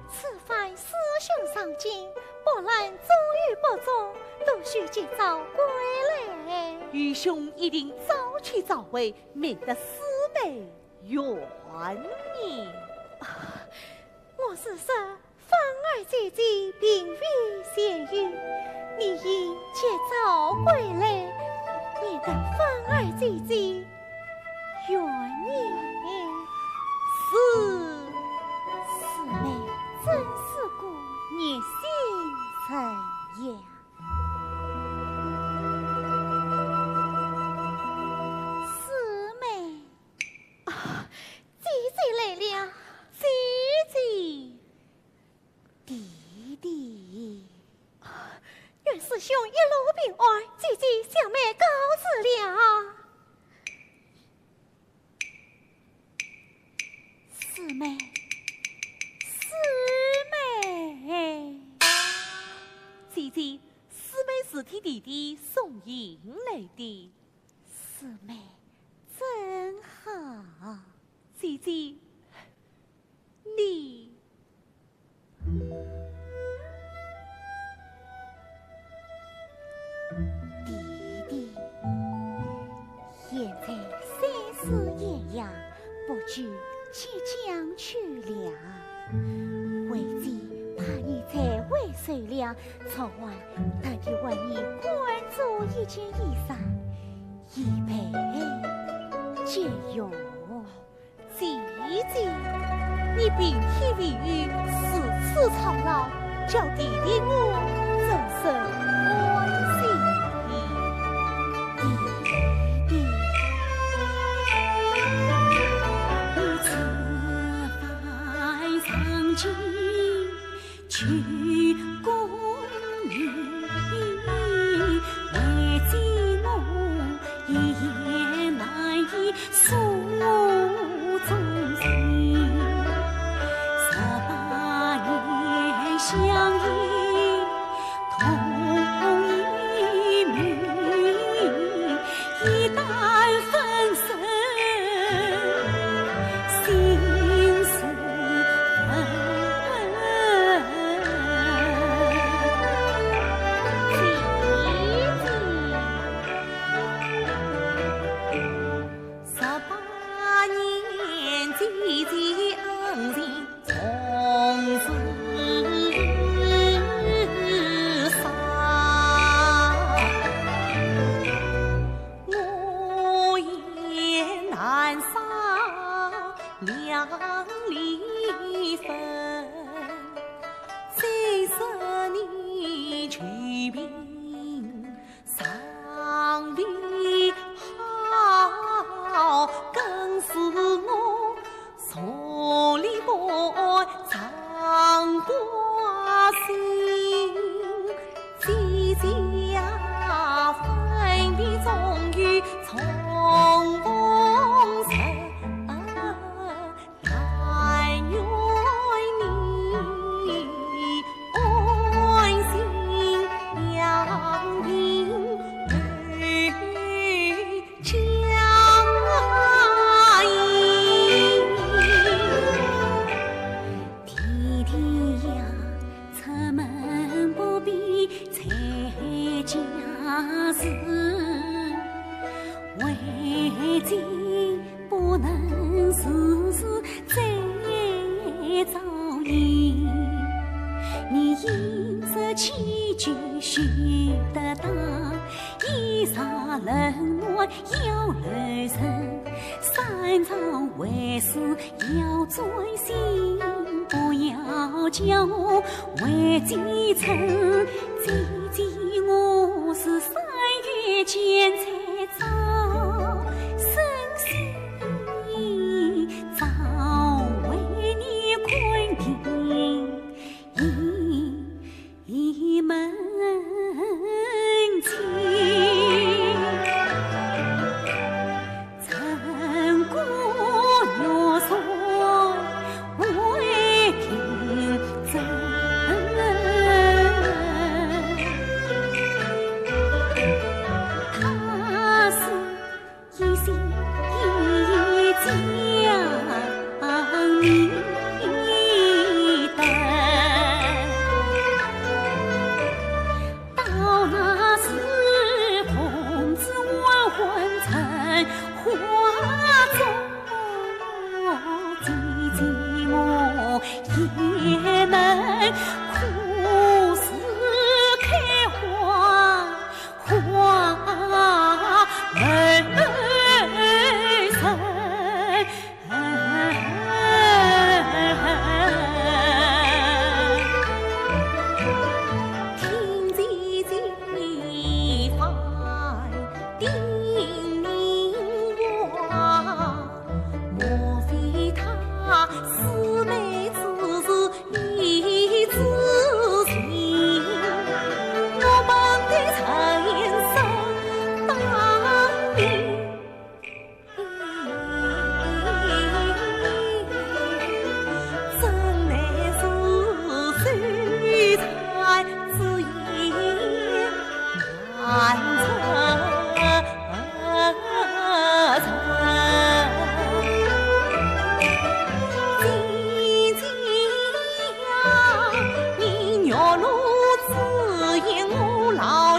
此番师兄上京，不论中与不中，都须及早归来。愚兄一定早去早回，免得师妹怨念。啊，我是说，夫姐姐并非前有，你应及早归来，免得妨碍姐姐远迎。是。四妹真是个热心人呀。四妹。啊，姐姐来了。姐姐。 弟弟。愿师兄一路平安，姐姐小妹告辞了。四妹，四妹。姐姐，四妹是替弟弟送行来的。四妹，真好。姐姐， 你。弟弟，现在三四炎阳，不久即将秋凉，为姐怕你在外受凉，昨晚特地为你赶做一件衣裳，以备急用。 姐姐，你平添为雨，如此操劳，叫弟弟我怎生欢喜？弟弟。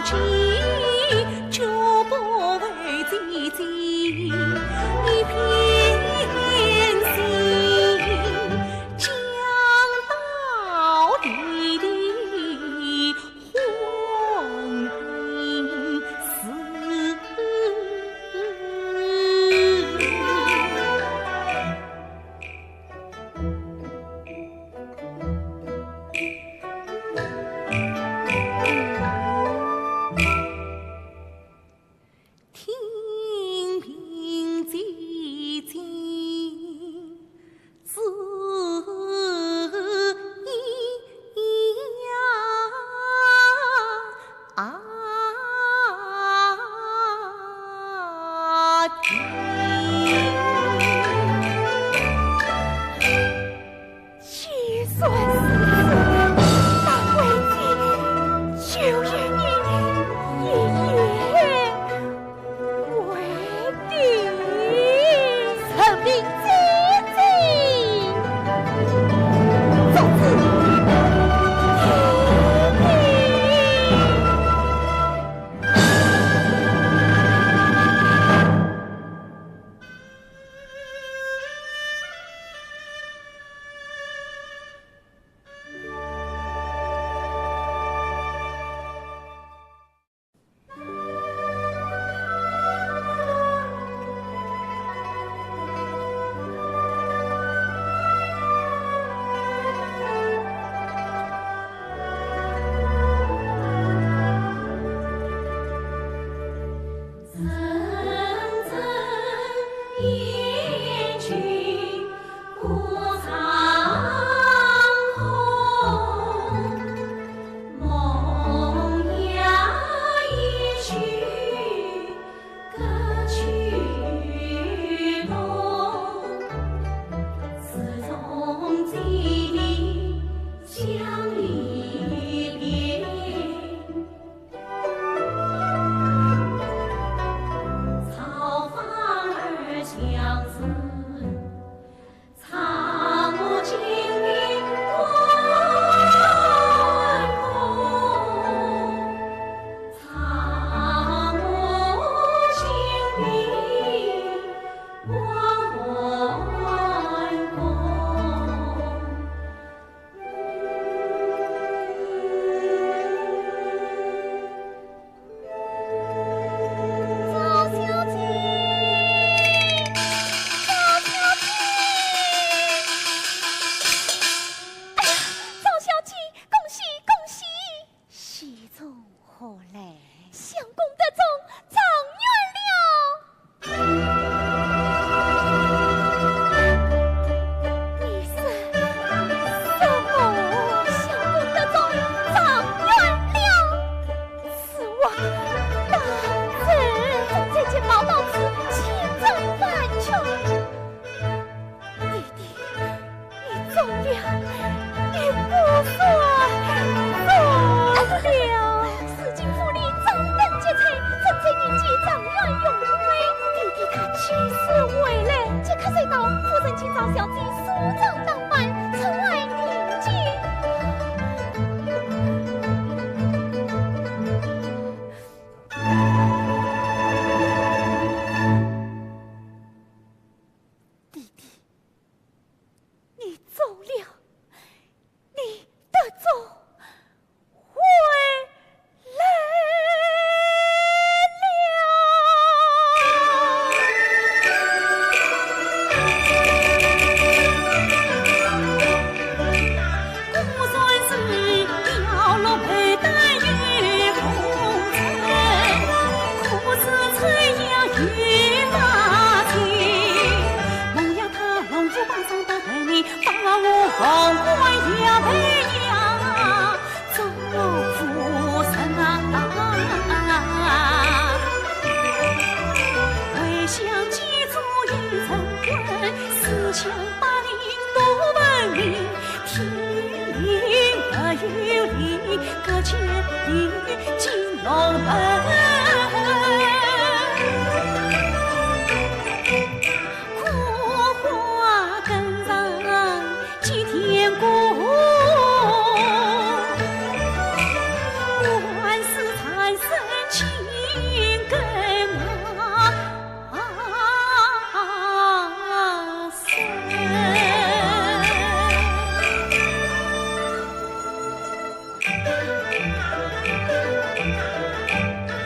绝不为姐姐一片心，将到底的婚姻事。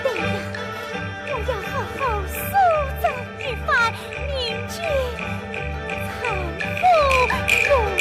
对呀，我要好好塑造一番民间残风流水。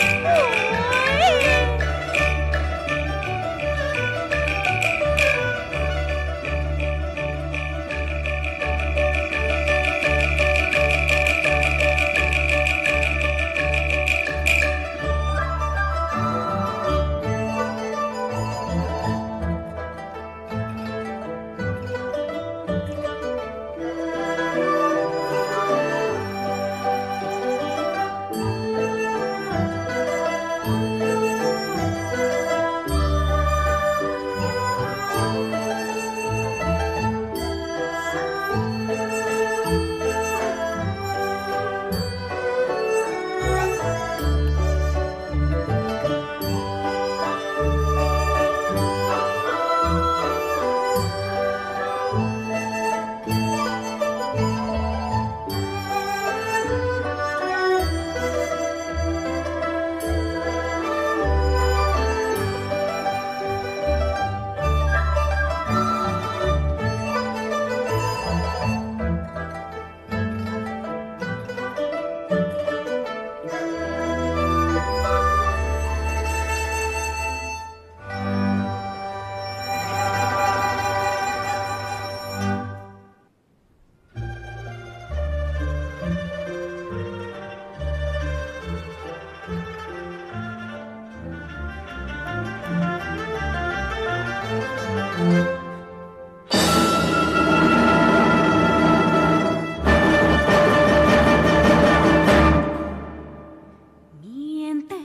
面对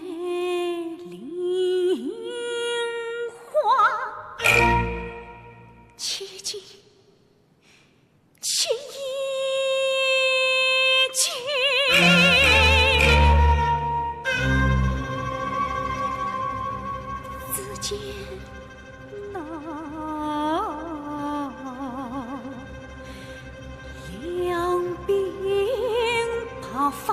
梨花，曲径 情意间，只见那两鬓白发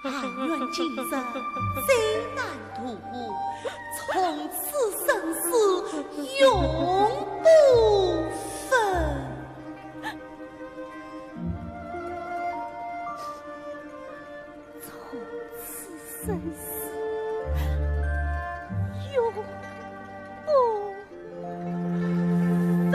含冤今生最难渡，从此生死永不分。从此生死永不分。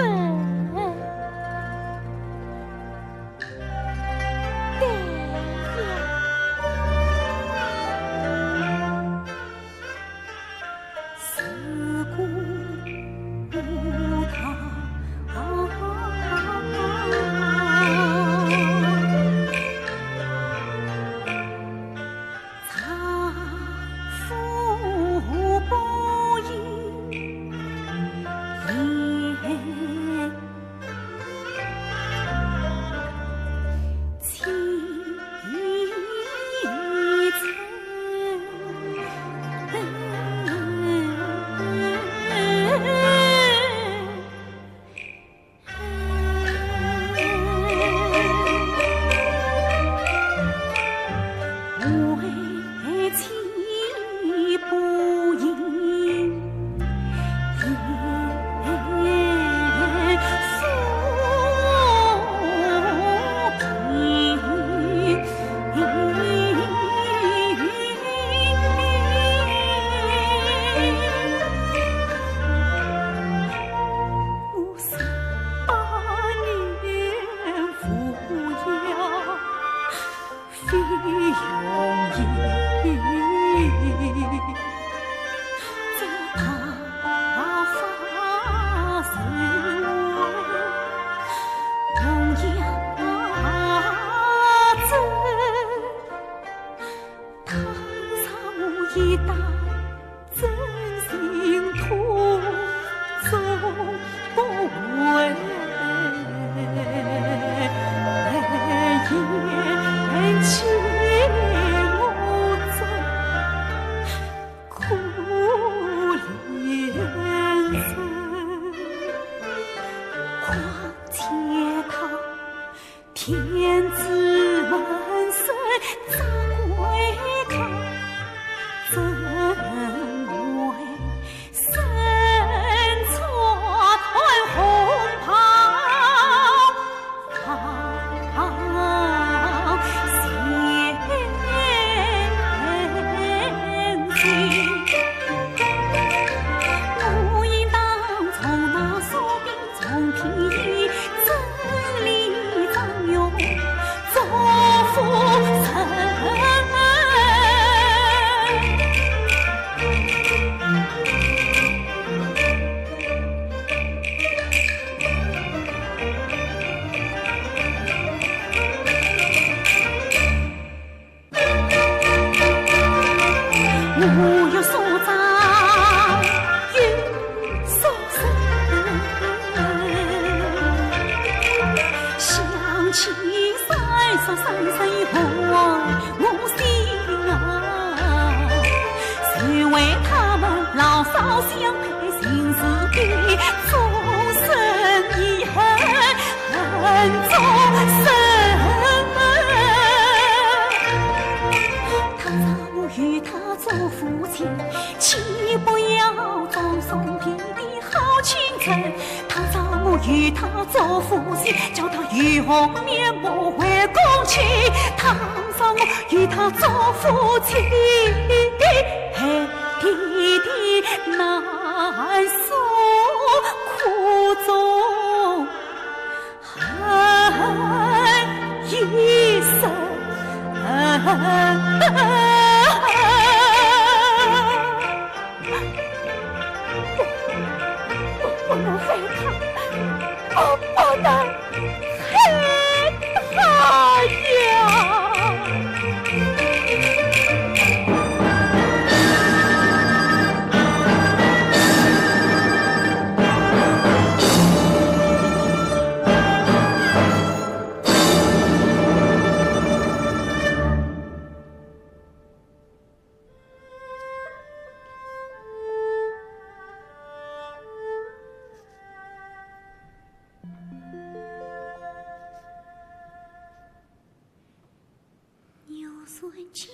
算今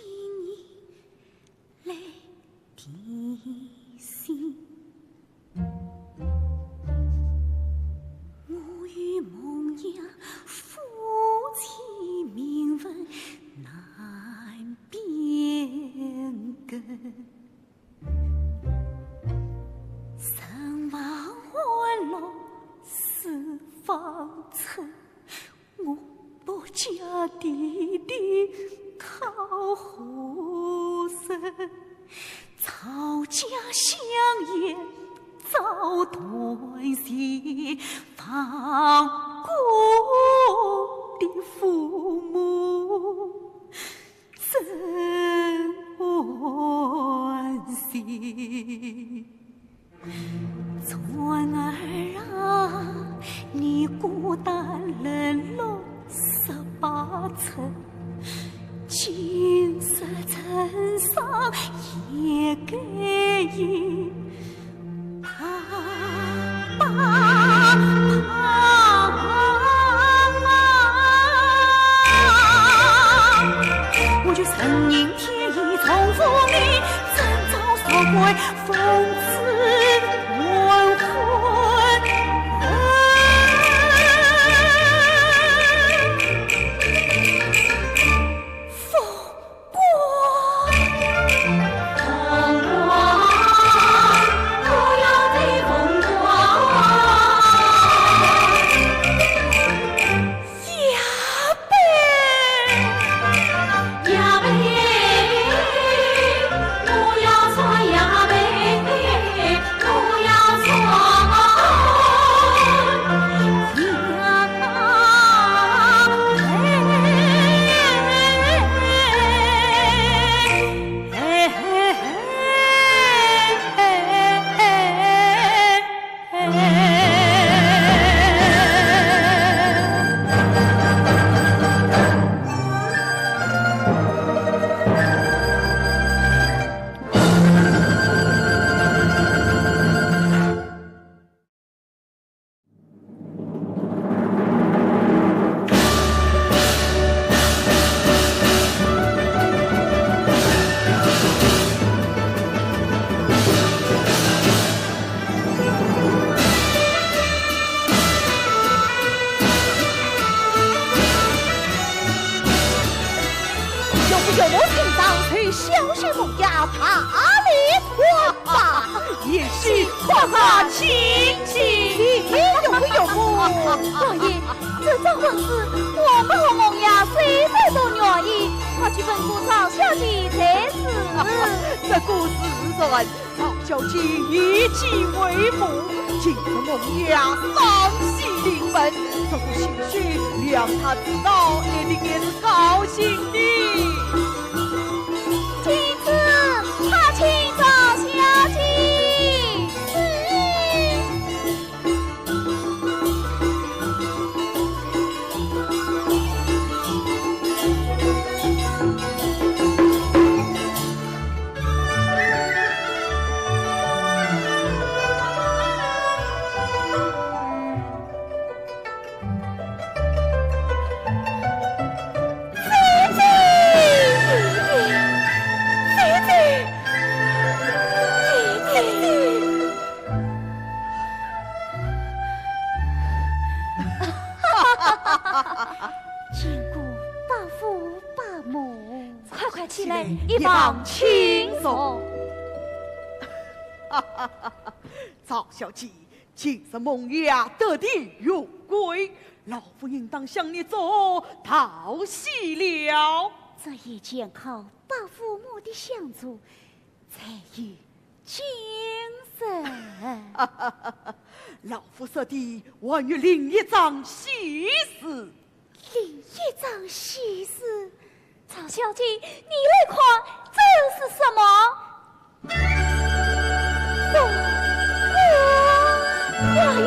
夜来提醒，我与梦魇夫妻名分难变更。人亡还落四方春， 我独家弟弟靠何生？曹家香烟照断线，亡故的父母怎安息？ 船儿啊，你孤单冷落十八春，今日枕上也该已怕怕怕。我就承认天意从不明，怎遭说怪 风姿黄昏。风光。呀呗！呀呗！我要穿呀呗，我要穿呀呗。要不要我今朝随小姐梦魇大礼？我吧，也是快快请起。有不有不？王爷，这桩婚事，我们和梦魇谁谁都愿意，快去吩咐曹小姐才是。这个自然。 曹小姐一计为父，今日梦魇丧喜临门，这个喜讯让她知道，一定也是高兴的。请旨，快请曹小姐。是。 见过伯父伯母。快快起来，一旁请坐。赵小姐，今日梦魇得地荣归，老夫应当向你做道喜了。这也全靠伯父母的相助， 才有今日。老夫说的还有另一桩喜事。另一桩喜事？赵小姐，你来看，这是什么？送我华胥。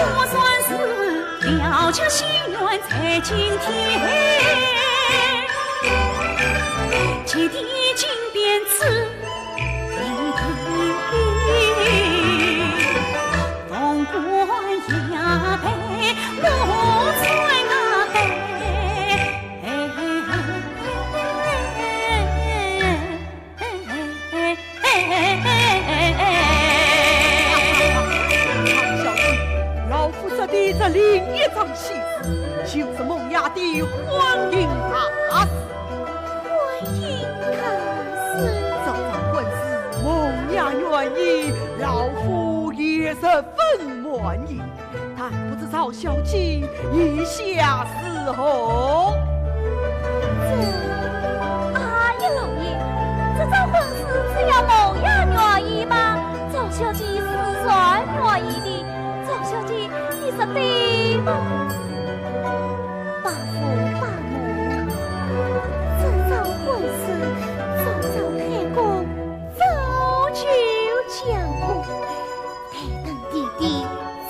我算是了却心愿在今天。婚姻大事。婚姻大事？这桩婚事，孟爷愿意，老夫也十分满意，但不知赵小姐意下如何？这，啊呀，老爷，这桩婚事只要孟爷愿意嘛，赵小姐自然愿意的。赵小姐，你说对吗？ 伯父伯母啊，这桩婚事早在太公早就讲过，待等弟弟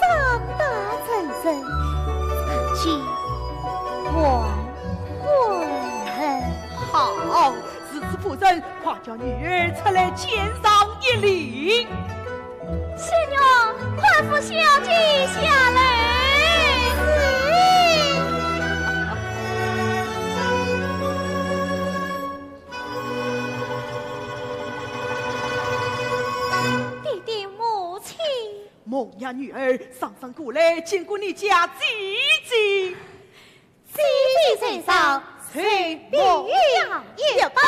长大成人，才去完婚。好，如此夫人，快叫女儿出来见上一礼。 仙女，快扶小姐下来。是。爹爹母亲。孟爷女儿，上上过来，见过你家姐姐。姐姐在上，受孟爷一拜。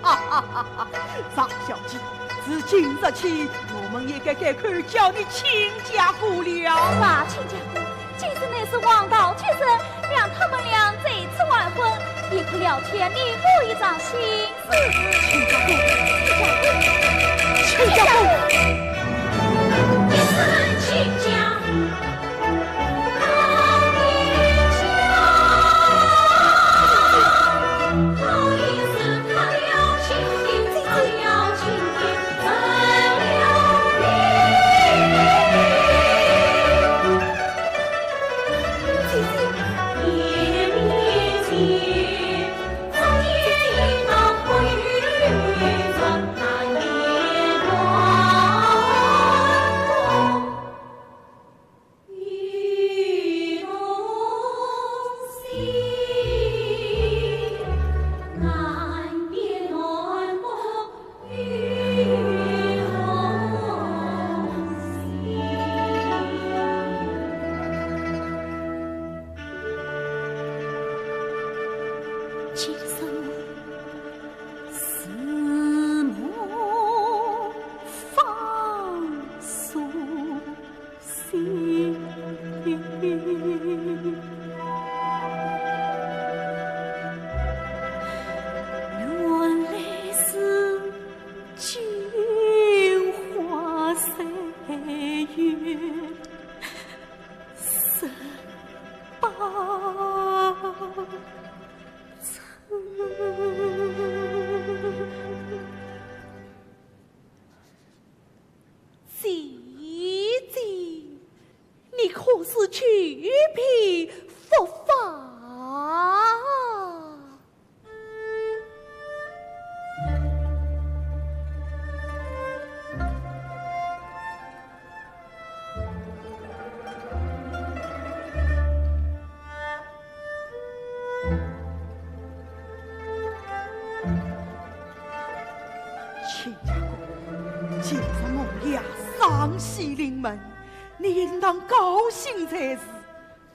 哈哈哈哈，赵小姐，自今日起，我们也该改口叫你亲家姑了。啥亲家姑？今日乃是黄道吉日，让他们俩再次完婚，也可了却你我一桩心事。亲家姑，亲家姑，亲家姑。 姐姐，你可是久病复发？ 亲家公，今日孟爷双喜临门，你应当高兴才是，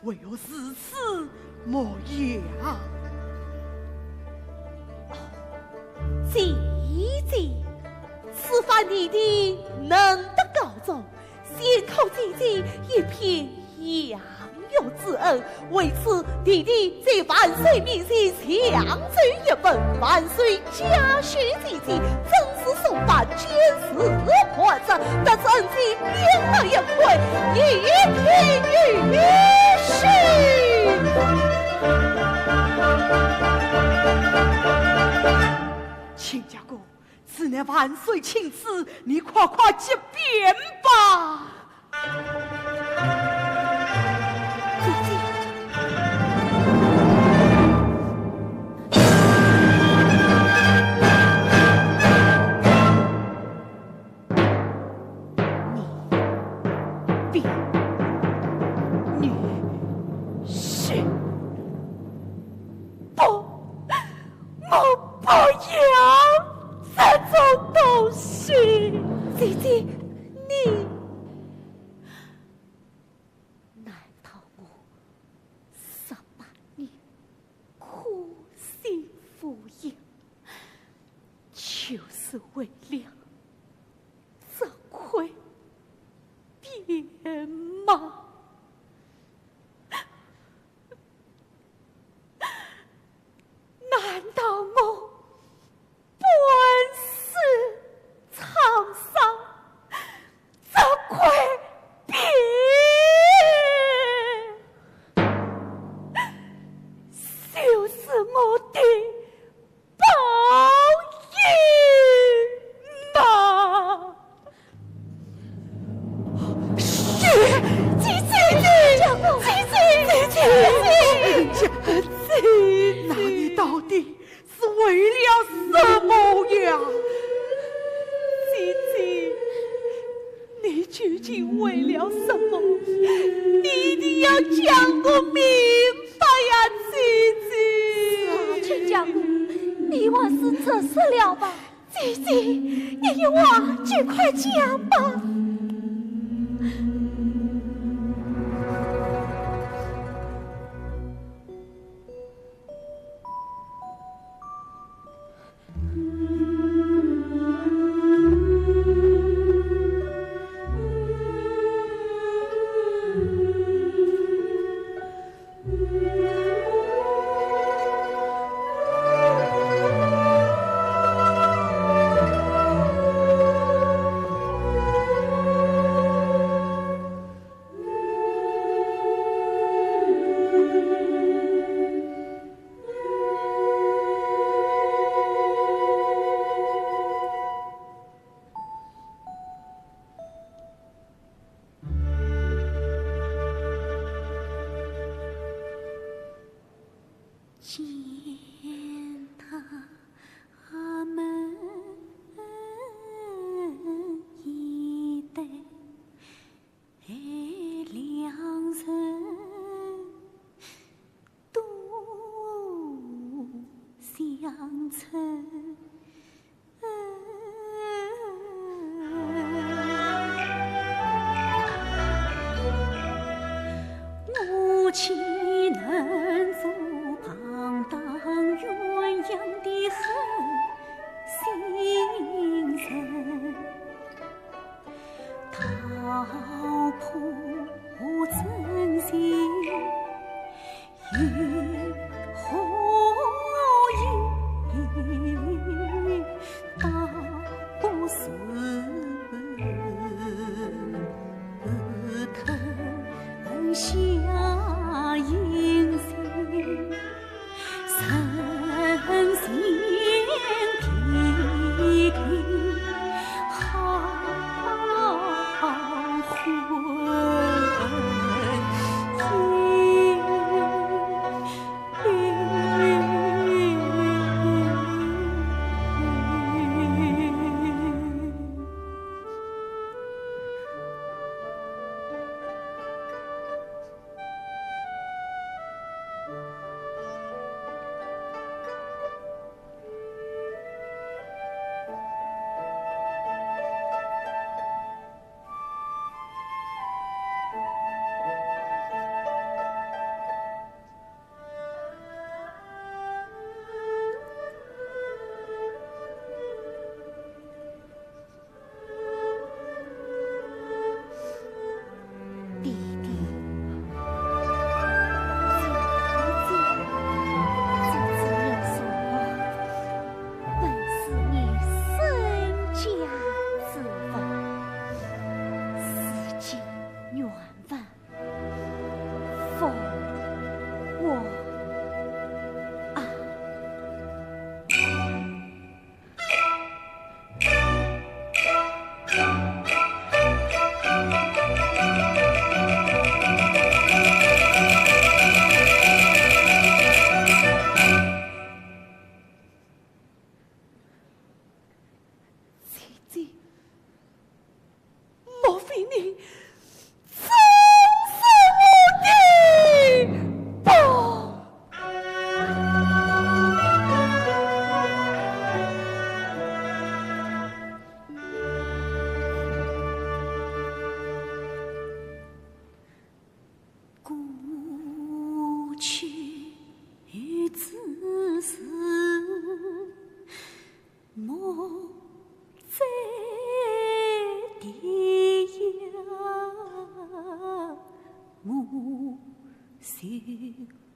为何如此模样？姐姐，此番弟弟能得高中， 先靠姐姐一片养育之恩，为此弟弟在万岁面前强奏一本，万岁嘉许姐姐，正式送办监事官职，得知恩姐面带盈亏，一片御史。亲家公， 此乃万岁亲赐，你快快接bien吧。姐姐。你比女婿。 不，我不要这种东西。姐姐，你难只为了这块匾吗？难道我本是沧桑这块匾，就是我的 报应啊！姐姐，姐姐，姐姐，姐姐，姐姐，那你到底是为了什么呀？姐姐，你究竟为了什么？你一定要讲个明白呀，姐姐。是啊，亲家公，你还是直说了吧。姐姐，你有话就快讲吧。 见他们一对两人都乡愁。 我岂能做旁当鸳鸯的狠心人？道破真情 又何以道不是疼下人心，人心地地好混。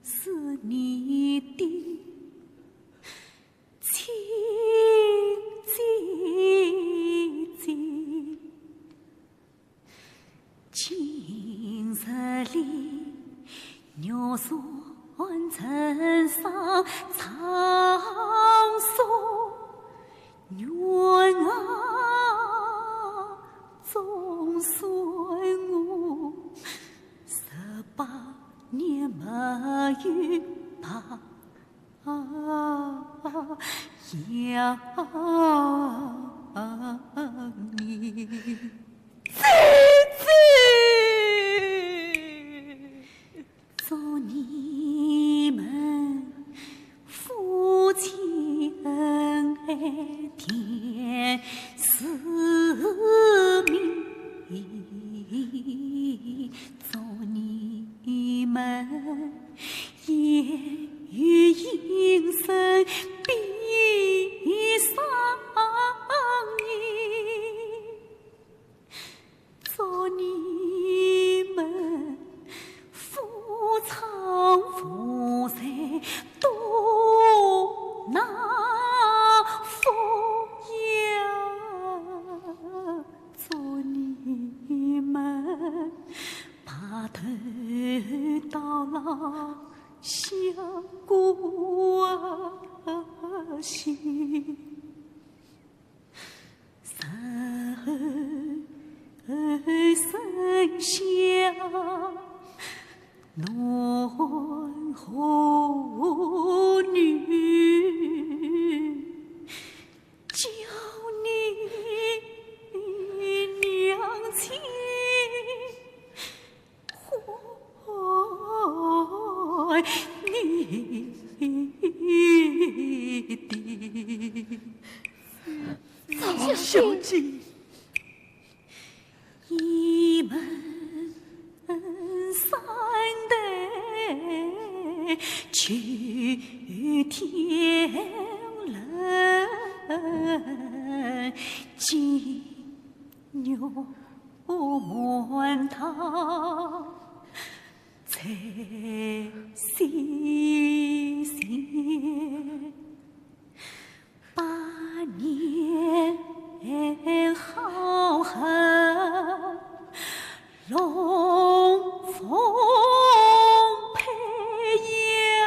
是你的亲姐姐。今日里，玉扇成双唱送愿啊，总算我十八年没有拜 啊，想你。姐姐！祝你们夫妻恩爱甜似蜜，祝你们 烟雨情深比霜意，祝你们夫唱妇随多难逢呀。 祝你们白头到老相关心，日后生下男和女。 叫你娘亲唤你的。赵小姐，你们三代九天人，金玉满堂在西厢。 百年好合，龙凤配呀，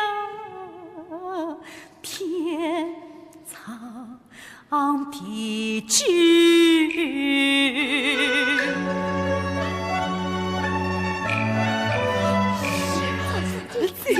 天长地久。姐姐。